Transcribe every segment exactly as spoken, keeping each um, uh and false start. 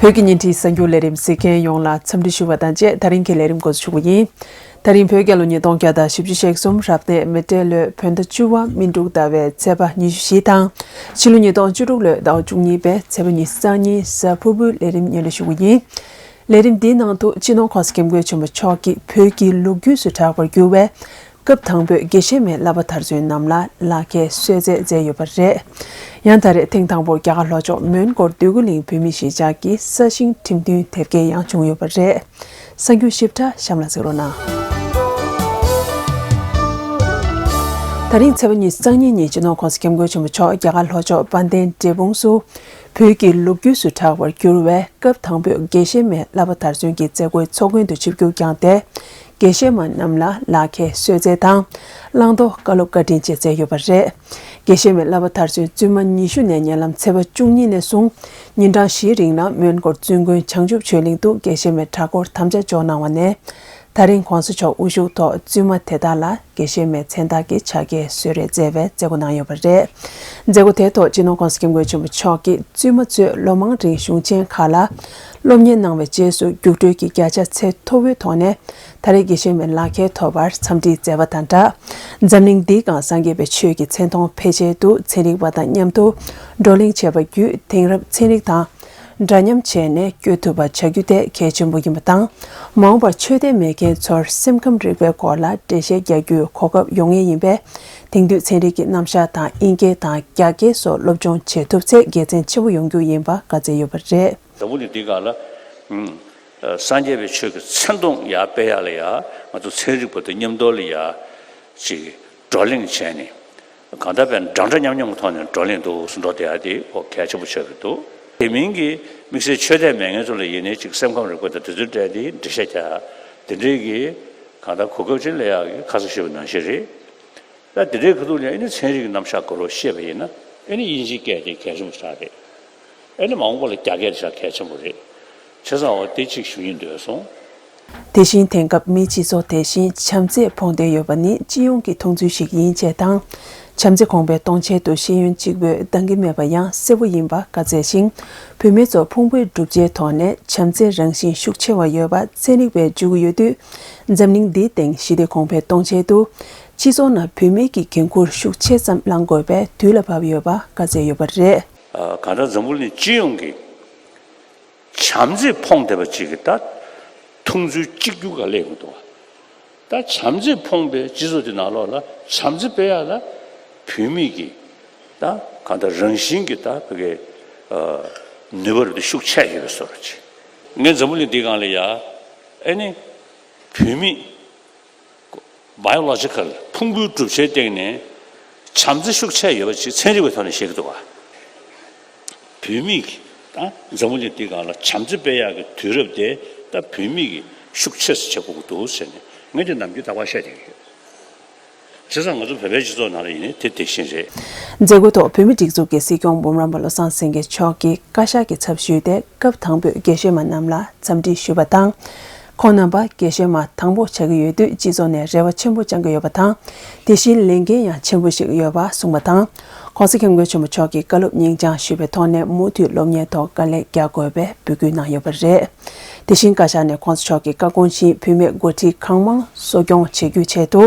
བོད་ཀྱི་ཉིན་བྲིས་གསར་འགྱུར་ལས་རིམ་གཟིགས་མཁན་ཡོངས་ལ་འཚམས་འདྲི་ཞུ་བ་དང་བཅས། ད་རིང་གི་ལས་རིམ་འགོ་འཛུགས་ཞུ་གི་ཡིན། ད་རིང་བོད་རྒྱལ་ལོ་ཉིས་སྟོང་བརྒྱ་དང་བཞི་བཅུ་ཞེ་གསུམ་རབ་གནས་མེ་སྤྲེལ་ལོའི་བོད་ཟླ་བཅུ་པ་སྨིན་དྲུག་ཟླ་བའི་ཚེས་པ་ཉི་ཤུ་བཞི་དང་། ཕྱི་ལོ་ཉིས་སྟོང་བཅུ་དྲུག་ལོའི་ཟླ་བ་བཅུ་གཉིས་པའི་ཚེས་པ་ཉི་ཤུ་རྩ་གཉིས་གཟའ་ཕུར་བུའི་ལས་རིམ་སྙན་སྒྲོན་ཞུ་གི་ཡིན། ལས་རིམ་འདིའི་ནང་དུ་སྤྱི་ནོར་༸གོང་ས་༸སྐྱབས་མགོན་ཆེན་པོ་མཆོག་གིས་བོད་ཀྱི་ལོ་རྒྱུས་སུ་གྲགས་པར་གྱུར་བའི་སྐབས་དང་པོའི་དགེ་བཤེས་མའི་བསླབ་པ་དར་ཚོན་རྣམས་ལ་ལག་ཁྱེར་གསོལ་སྩལ་མཛད་ཡོད་པ་རེད། ཡང་ད་རེས་ཐེངས་དང་པོར་རྒྱ་གར་ལྷོ་ཕྱོགས་མོན་གྷོར་འདོད་རྒུ་གླིང་བོད་མིའི་གཞིས་ཆགས་ཀྱི་ས་ཞིང་ཁྲིམས་མཐུན་དེབ་སྐྱེལ་ཡང་བྱུང་ཡོད་པ་རེད། གསར་འགྱུར་ཞིབ་ཕྲ་གཤམ་ལ་གཟིགས་རོགས་གནང་། ད་རིང་ཚེས་པ་ཉི་ཤུ་རྩ་གཉིས་ཉིན་སྤྱི་ནོར་༸གོང་ས་༸སྐྱབས་མགོན་ཆེན་པོ་མཆོག་རྒྱ་གར་ལྷོ་ཕྱོགས་དཔལ་ལྡན་འབྲས་སྤུངས་སུ། བོད་ཀྱི་ལོ་རྒྱུས་སུ་གྲགས་པར་གྱུར་བའི་སྐབས་དང་པོའི་དགེ་བཤེས་མའི་བསླབ་པ་དར་ཚོན་གྱི་མཛད་སྒོའི་ཚོགས་མགོན་དུ་ཆིབས་བསྒྱུར་བསྐྱངས་ཏེ། དགེ་བཤེས་མ་རྣམས་ལ་ལག་ཁྱེར་གསོལ་སྩལ་དང་། བླང་དོར་བཀའ་སློབ་བཀའ་དྲིན་བཅས་མཛད་ཡོད་པ་རེད། དགེ་བཤེས་མའི་བསླབ་པ་དར་ཚོན་བཙུན་མ་ཉི་ཤུ་ནས་ཉེ་ལམ་ཚེས་པ་བཅུ་གཉིས་ནས་བཟུང་ཉིན་གྲངས་བཞིའི་རིང་ལ་མོན་གྷོར་བཙུན་དགོན་བྱང་ཆུབ་ཆོས་གླིང་དུ་དགེ་བཤེས་མའི་གྲྭ་སྐོར་དམ་བཅའ་འཇོག་གནང་བ་ནས། ད་རིང་༸གོང་ས་མཆོག་དབུ་བཞུགས་ཐོག་བཙུན་མ་དེ་དག་ལ་དགེ་བཤེས་མའི་མཚན་རྟགས་ཀྱི་ཕྱག་འཁྱེར་གསོལ་རས་མཛད་པའི་མཛད་སྒོ་གནང་ཡོད་པ་རེད། མཛད་སྒོ་དེའི་ཐོག་སྤྱི་ནོར་༸གོང་ས་༸སྐྱབས་མགོན་ཆེན་པོ་མཆོག་གིས་བཙུན་མ་ཚོས་ལོ་མང་རིང་གཞུང་ཆེན་ཁག་ལ་སློབ་གཉེར་གནང་བའི་རྗེས་སུ་རྒྱུགས་སྤྲོད་ཀྱི་བརྒྱ་ཆ་ཚད་མཐོ་བོའི་ཐོག་ནས་ད་རེས་དགེ་བཤེས་མའི་ལག་ཁྱེར་ཐོབ་པར་འཚམས་འདྲི་མཛད་པ་དང་སྦྲགས། འཛམ་གླིང་འདིའི་སྒང་སངས་རྒྱས་པའི་ཆོས་ཀྱི་མཚན་མཐོང་འཕེལ་ཆེད་དུ་ཚན་རིག་པ་དང་མཉམ་དུ་བགྲོ་གླེང་བྱས་པ་བརྒྱུད་དེང་རབས་ཚན་རིག་དང་། འདྲ་མཉམ་བྱས་ནས་བསྐྱོད་ཐུབ་པ་བྱ་རྒྱུ་དེ་གལ་ཆེན་པོ་ཡིན་པ་དང་། མ་འོངས་པར་ཆོས་དད་མེད་མཁན་ཚོར་སེམས་ཁམས་རིག་པའི་སྐོར་ལ་འགྲེལ་བཤད་རྒྱག་རྒྱུའི་གོ་སྐབས་ཡོང་ངེས་ཡིན་པས། དེང་དུས་ཚན་རིག་གི་རྣམ་གཞག་དང་དབྱིན་སྐད་དང་རྒྱ་སྐད་སོགས་སློབ་སྦྱོང་བྱེད་ཐུབ་ཚེ་དགེ་མཚན་ཆེན་པོ་ཡོང་རྒྱུ་ཡིན་པ་བཀའ་སྩལ་ཡོད་པ་རེད། འཛམ་བུ་གླིང་འདིའི་སྒང་ལ། ཨུམ། སངས་རྒྱས་པའི་ཆོས་ཀྱི་མཚན་མཐོང་ཡར་སྤེལ་ཡག་ལ་ཡ། ང་ཚོ་ཚན་རིག་པ་དང་མཉམ་དུ་ལ་ཡ། ཅིག་བགྲོ་གླེང་བྱས་ནས། གང་ལྟར་བས་འདྲ་འདྲ་མཉམ་མཉམ་གྱི་ཐོག་ནས་བགྲོ་གླེང་འདུག་སེ་འགྲོ་བསྡད་ཡ་དེ་ཨོ་གལ་ཆེན་པོ་ཆགས་ཀྱི་འདུག་དེ་མིན་གྱི་དམིགས་བསལ་ཆོས་དད་མེད་མཁན་ཚོ་ལ་ཡིན་ནའི་ཅིག་སེམས་ཁམས་རིག་པ་དང་དེ་ཚོའི་གྲས་དེ་འགྲེལ་བཤད་རྒྱག་ཡ་དེ་འདྲའི་གི་གང་ལྟར་གོ་སྐབས་ཅིག་སླེབས་ཡག་གི་ཁ་སང་ཞུས་པ་ནང་བཞིན་རེད། ད་དེ་འདྲའི་ཁ་ཐུག་ལ་ཨ་ནི་ཚན་རིག་གི་རྣམ་གཞག་གོ་རོགས་ཤེས་པ་ཡིན་ན་ཨ་ནི་དབྱིན་ཇིའི་སྐད་དེ་གལ་ཆེན་པོ་ཆགས་རེད། ཨ་ནི་མ་འོངས་པ་ལ་རྒྱ་སྐད་དེ་ཆགས་གལ་ཆེན་པོ་རེད། བྱས་ཙང་འོ་དེ་གཅིག་ཞུ་སྙིང་འདོད་སོང་། དེ་བཞིན་དེང་སྐབས་མིའི་སྤྱི་ཚོགས་དེ་བཞིན་བྱམས་བརྩེས་ཕོངས་བསྡད་ཡོད་པ་ནི་སྤྱི་ཡོངས་ཀྱི་མཐོང་ཚུལ་ཞིག་ཡིན་ཅེས་དང་། བྱམས་བརྩེ་གོང་འཕེལ་གཏོང་ཆེད་དུ་ཤེས་ཡོན་གཅིག་པུས་འདང་གི་མེད་པ་ཡང་གསལ་པོ་ཡིན་པ་བཀའ་སྩལ་ཞིང་། བུད་མེད་ཚོ་ཕུང་པོའི་གྲུབ་ཆའི་ཐོག་ནས་བྱམས་བརྩེའི་རང་བཞིན་ཤུགས་ཆེ་བ་ཡོད་པ་ཚན་རིག་པས་བརྗོད་ཀྱི་ཡོད་དུས། འཛམ་གླིང་འདིའི་སྟེང་ཞི་བདེ་གོང་འཕེལ་གཏོང་ཆེད་དུ། སྤྱི་ཚོགས་ནང་བུད་མེད་ཀྱི་འགན་འཁུར་ཤུགས་ཆེ་ཙམ་བླང་དགོས་པའི་དུས་ལ་བབ་ཡོད་པ་བཀའ་སྩལ་ཡོད་པ་རེད། ཨ། གང་ལྟར་འཛམ་བུ་གླིང་སྤྱི་ཡོངས་ཀྱི་བྱམས་བརྩེས་ཕོངས་བསྡད་པ་ཅིག་གི་ད་མཐོང་ཚུལ་གཅིག་གྱུར་ག་སླེབས་ཡོང་འདུག་བ། ད་བྱམས་བརྩེས་ཕོངས་པའི་སྤྱི་ཚོགས་དེ་ནང་ལོགས་ལ་བྱམས་བརྩེ་སྤེལ་ཡག་ལ་བུད་མེད་ཀྱི་ད་གང་ལྟར་རང་བཞིན་གྱི་ད་བོད་སྐད་ནུས་པ་རུ་དེ་ཤུགས་ཆེ་ཡོད་པའི་བཟོ་འདྲ་ཅིག་ངས་འཛམ་བུ་གླིང་འདིའི་སྒང་ལ་ཡ་ཨ་ནི་བུད་མེད། Biological ཕུང་པོའི་གྲུབ་ཆའི་སྟེང་ནས་བྱམས་བརྩེ་ཤུགས་ཆེ་ཡོད་པ་ཅིག་ཚན་རིག་པའི་ཐོག་ནས་བཤད་ཀྱི་འདུག་བ། བུད་མེད་ཀྱི་ད་འཛམ་བུ་གླིང་འདིའི་སྒང་ལ་བྱམས་བརྩེ་སྤེལ་ཡག་གི་དུས་རབས་དེ་ད་བུད་མེད་ཀྱིས་ཤུགས་ཆེ་ཙམ་བྱེད་དགོས་ཀྱི་འདུག་ཟེར་ནས་ངས་དེ་ནམ་རྒྱུན་རྟག་པར་བཤད་བསྡད་ཀྱི་ཡོད། བྱས་ཙང་ང་ཚོ་བོད་པའི་སྤྱི་ཚོགས་ནང་ལ་ཡིན་ནའི་དེ་དེ་བཞིན་རེད། མཛད་སྒོའི་ཐོག་བོད་མིའི་སྒྲིག་འཛུགས་ཀྱི་སྲིད་སྐྱོང་འབུམ་རམས་པ་བློ་བཟང་སེང་གེ་མཆོག་གིས་བཀའ་ཤག་གི་ཚབ་ཞུས་ཏེ། སྐབས་དང་པོའི་དགེ་བཤེས་མ་རྣམས་ལ་འཚམས་འདྲི་ཞུས་པ་དང་། ཁོང་རྣམ་པ་དགེ་བཤེས་མ་དང་པོ་ཆགས་ཀྱི་ཡོད་དུས་སྤྱི་ཚོགས་ནས་རེ་བ་ཆེན་པོ་བཅང་གི་ཡོད་པ་དང་། དེ་བཞིན་ལས་འགན་ཡང་ཆེན་པོ་ཞིག་ཡོད་པ་གསུངས་པ་དང་། ༸གོང་ས་༸སྐྱབས་མགོན་ཆེན་པོ་མཆོག་གིས་བཀའ་སློབ་སྙིང་བཅངས་ཞུས་པའི་ཐོག་ནས་མུ་མཐུད་སློབ་གཉེར་ཐོག་དཀའ་ལས་རྒྱག་དགོས་པའི་འབོད་སྐུལ་གནང་ཡོད་པ་རེད། དེ་བཞིན་བཀའ་ཤག་ནས་༸གོང་ས་མཆོག་གི་བཀའ་དགོངས་བཞིན་བུད་མེད་འགོ་ཁྲིད་གང་མང་གསོ་སྐྱོང་བྱེད་རྒྱུའི་ཆེད་དུ།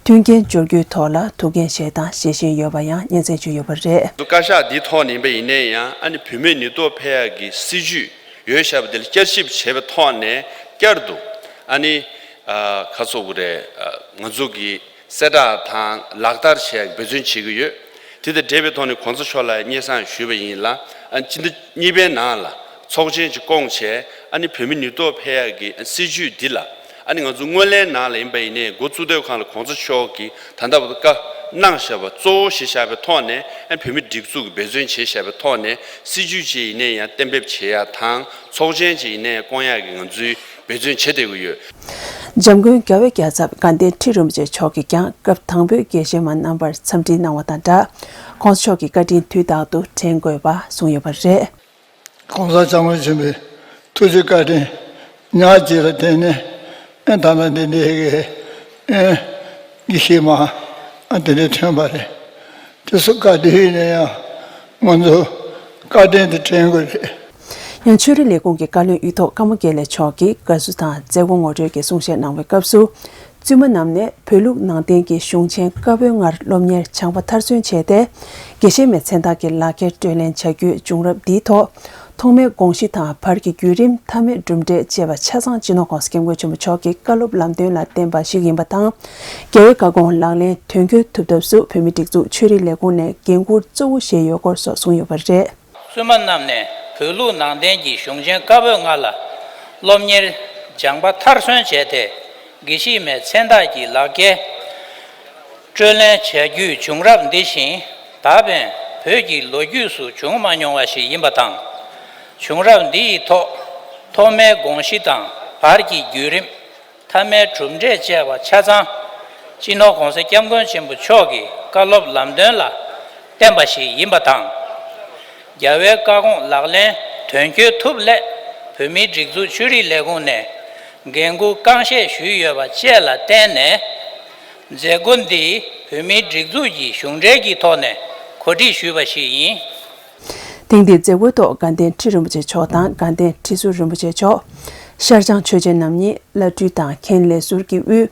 མཐུན་རྐྱེན་སྦྱོར་རྒྱུའི་ཐོག་ལ་ཐུགས་འགན་བཞེས་དང་བཞེས་བཞིན་ཡོད་པ་ཡང་སྙན་སེང་ཞུས་ཡོད་པ་རེད། བཀའ་ཤག་འདིའི་ཐོག་ནས་ཡིན་པ་ཡིན་ནའི་ཡང་ཨ་ནི་བུད་མེད་ནུས་སྟོབས་འཕེལ་ཡག་གི་སྲིད་ཇུས་ཡོད་བཞག་པ་དེ་ལ་བསྐྱར་ཞིབ་བྱས་པའི་ཐོག་ནས་བསྐྱར་དུ་ཨ་ནི་ཨ་ག་ཚོད་དགོས་རེད། ང་ཚོ་གི་གསལ་བསྒྲགས་དང་ལག་བསྟར་བྱེད་ཡག་འབད་བརྩོན་བྱེད་ཀྱི་ཡོད། དེ་དང་འབྲེལ་བའི་ཐོག་ནས་གོང་ས་མཆོག་ལ་སྙན་སེང་ཞུས་པ་ཡིན་ལ། ཨ་ནི་སྤྱི་ཟླ་གཉིས་པའི་ནང་ལ་ཚོགས་ཆེན་ཅིག་བསྐོངས་བྱས་ཨ་ནི་བུད་མེད་ནུས་སྟོབས་འཕེལ་ཡག་གི་སྲིད་ཇུས་འདི་ལ་ཨ་ནི་ང་ཚོ་སྔོན་གླེང་ནང་ལ་ཡིན་པ་ཡིན་ནའི་འགོ་བཙུགས་དུས་སྒང་ལ་གོང་ས་མཆོག་གིས་ད་ལྟ་བར་དུ་བཀའ་གནང་བཞག་པ་གཙོ་བོ་བཞེས་བཞག་པའི་ཐོག་ནས་ཨ་ནི་བུད་མེད་སྒྲིག་འཛུགས་ཀྱི་འབད་བརྩོན་བྱེད་བཞག་པའི་ཐོག་ནས་སྲིད་ཇུས་ཅིག་ཡིན་ནའི་ཡང་གཏན་འབེབས་བྱེད་ཡག་དང་ཚོགས་ཆེན་ཅིག་ཡིན་ནའི་བསྐོང་ཡག་གི་ང་ཚོའི་འབད་བརྩོན་བྱེད་བསྡད་ཀྱི་ཡོད། འཇམ་མགོན་རྒྱལ་བའི་རྒྱལ་ཚབ་དགའ་ལྡན་ཁྲི་རིན་པོ་ཆེ་མཆོག་གིས་ཀྱང་སྐབས་དང་པོའི་དགེ་བཤེས་མ་རྣམ་པར་འཚམས་འདྲི་གནང་བ་དང་སྦྲགས། གོང་ས་མཆོག་གི་བཀའ་དྲིན་དུས་རྟག་ཏུ་དྲན་དགོས་པ་གསུངས་ཡོད་པ་རེད། ༸གོང་ས་༸སྐྱབས་མགོན་ཆེན་པོའི་ཐུགས་རྗེ་བཀའ་དྲིན་ཉག་གཅིག་ལ་བརྟེན་ནས་ཨེ་ད་ལྟ་འདི་འདྲའི་གི་ཨེ་དགེ་བཤེས་མ་ཨ་འདི་འདྲའི་ཐོན་པ་རེད། དེ་ཚོ་ག་དུས་ཡིན་ན་ཡང་ང་ཚོ་བཀའ་དྲིན་དེ་དྲན་དགོས་རེད། ཡང་ཆོས་རིག་ལས་ཁུངས་ཀྱི་བཀའ་བློན་གཡུ་ཐོག་ཀརྨ་དགེ་ལེགས་མཆོག་གིས་དགའ་བསུ་དང་མཛད་སྒོ་ངོ་སྤྲོད་ཀྱི་གསུང་བཤད་གནང་བའི་སྐབས་སུ། བཙུན་མ་རྣམས་ནས་བོད་ལུགས་ནང་བསྟན་གྱི་གཞུང་ཆེན་བཀའ་པོད་ལྔར་སློབ་གཉེར་སྦྱངས་པ་མཐར་སོན་བྱས་ཏེ། དགེ་བཤེས་མའི་མཚན་རྟགས་ཀྱི་ལག་ཁྱེར་སྤྲོད་ལེན་བྱ་རྒྱུའི་བྱུང་རབས་འདིའི་ཐོག་ཐོག་མའི་དགོངས་གཞི་དང་བར་གྱི་བརྒྱུད་རིམ། མཐའ་མའི་གྲུབ་འབྲས་བཅས་པ་ཆ་ཚང་སྤྱི་ནོར་༸གོང་ས་༸སྐྱབས་མགོན་ཆེན་པོ་མཆོག་གི་བཀའ་སློབ་ལམ་སྟོན་ལ་བརྟེན་པ་ཞིག་ཡིན་པ་དང་། རྒྱལ་བའི་བཀའ་དགོངས་ལག་ལེན་དོན་འཁྱོལ་ཐུབ་ཐབས་སུ་བོད་མིའི་སྒྲིག་འཛུགས་ཆོས་རིག་ལས་ཁུངས་ནས་འགན་འཁུར་གཙོ་བོ་བཞེས་ཡོད་སྐོར་སོགས་གསུངས་ཡོད་པ་རེད། བཙུན་མ་རྣམས་ནས་བོད་ལུགས་ནང་བསྟན་གྱི་གཞུང་ཆེན་བཀའ་པོད་ལྔ་ལ་སློབ་གཉེར་སྦྱངས་པ་མཐར་སོན་བྱས་ཏེ། དགེ་བཤེས་མའི་མཚན་རྟགས་ཀྱི་ལག་ཁྱེར་སྤྲོད་ལེན་བྱ་རྒྱུའི་བྱུང་རབས་འདི་བཞིན་ད་ཕན་བོད་ཀྱི་ལོ་རྒྱུས་སུ་བྱུང་མ་མྱོང་བ་ཞིག་ཡིན་པ་དང་། བྱུང་རབས་འདི་ཡི་ཐོག་ཐོག་མའི་དགོངས་གཞི་དང་བར་གྱི་བརྒྱུད་རིམ། མཐའ་མའི་གྲུབ་འབྲས་བཅས་པ་ཆ་ཚང་སྤྱི་ནོར་༸གོང་ས་༸སྐྱབས་མགོན་ཆེན་པོ་མཆོག་གི་བཀའ་སློབ་ལམ་སྟོན་ལ་བརྟེན་པ་ཞིག་ཡིན་པ་དང་། རྒྱལ་བའི་བཀའ་དགོངས་ལག་ལེན་དོན་འཁྱོལ་ཐུབ་སླད། བོད་མིའི་སྒྲིག་འཛུགས་ཆོས་རིག་ལས་ཁུངས་ནས་འགན་འཁུར་རྐང་བཞེས་ཞུས་ཡོད་པ་བཅས་ལ་བརྟེན་ནས། མཛད་སྒོ་འདི་བོད་མིའི་སྒྲིག་འཛུགས་ཀྱི་གཞུང་འབྲེལ་གྱི་ཐོག་ནས་གོ་སྒྲིག་ཞུས་པ་ཞིག་ཡིན། ཐེངས་འདིའི་མཛད་སྒོའི་ཐོག་དགའ་ལྡན་ཁྲི་རིན་པོ་ཆེ་མཆོག་དང་། དགའ་ལྡན་ཁྲི་ཟུར་རིན་པོ་ཆེ་མཆོག་ཤར་བྱང་ཆོས་རྗེ་རྣམ་གཉིས། བླ་སྤྲུལ་དང་མཁན་ལས་ཟུར་གྱི་དབུས།